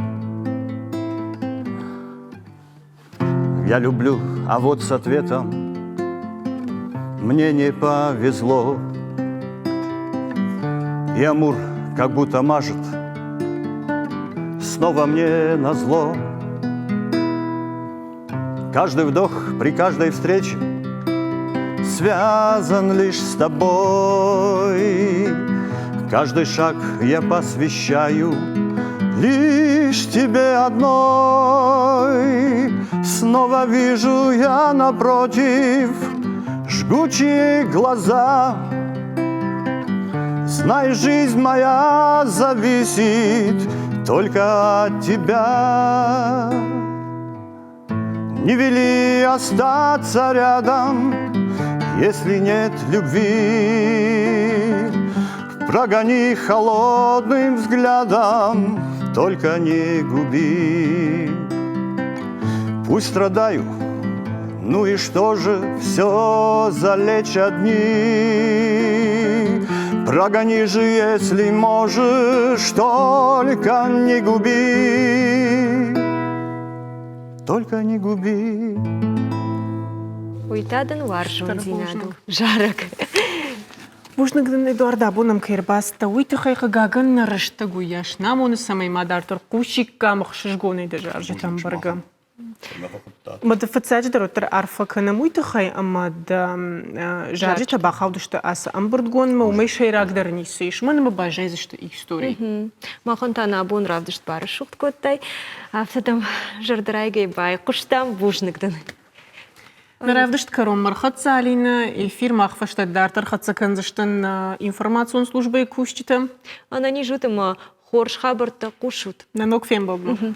Я люблю, а вот с ответом мне не повезло. И Амур как будто мажет снова мне на зло. Каждый вдох при каждой встрече связан лишь с тобой. Каждый шаг я посвящаю лишь тебе одной. Снова вижу я напротив жгучие глаза. Знай, жизнь моя зависит только от тебя. Не вели остаться рядом, если нет любви. Прогони холодным взглядом, только не губи. Пусть страдаю, ну и что же, все залечат дни. Прогони же, если можешь, только не губи. Только не губи. Уый та дын уарзондзинад у, зарӕг. Бузныг дын, Эдуард, абон ӕм кӕй ӕрбацыдтӕ, уый тыххӕй хъыгагӕн нӕ рӕстӕг уыйас нӕ амоны, цӕмӕй ма дарддӕр хъусиккам ӕхсызгонӕй дӕ зарджытӕм бӕргӕ. Ӕмӕ ды фыццаджыдӕр уӕддӕр арфӕ кӕнӕм уый тыххӕй, ӕмӕ дӕ зарджытӕ бахаудысты ацы ӕмбырдгондмӕ, уымӕй сӕйрагдӕр ницы ис, уымӕн ӕмӕ баззайдзысты историйы. Махӕн та нӕ абон равдыст барӕсугъд кодтай. Афтӕ дӕм зӕрдӕрайгӕй байхъуыстам. Бузныг дын. Нӕ равдыст кӕронмӕ рхӕццӕ Алинӕ. Эфир мах фӕстӕ дарддӕр хӕццӕ кӕндзысты нӕ информацион службӕйы кусджытӕ. Ӕнӕниз ут ӕмӕ хорз хабӕрттӕ хъусут. Нӕ ног фембӕлдмӕ.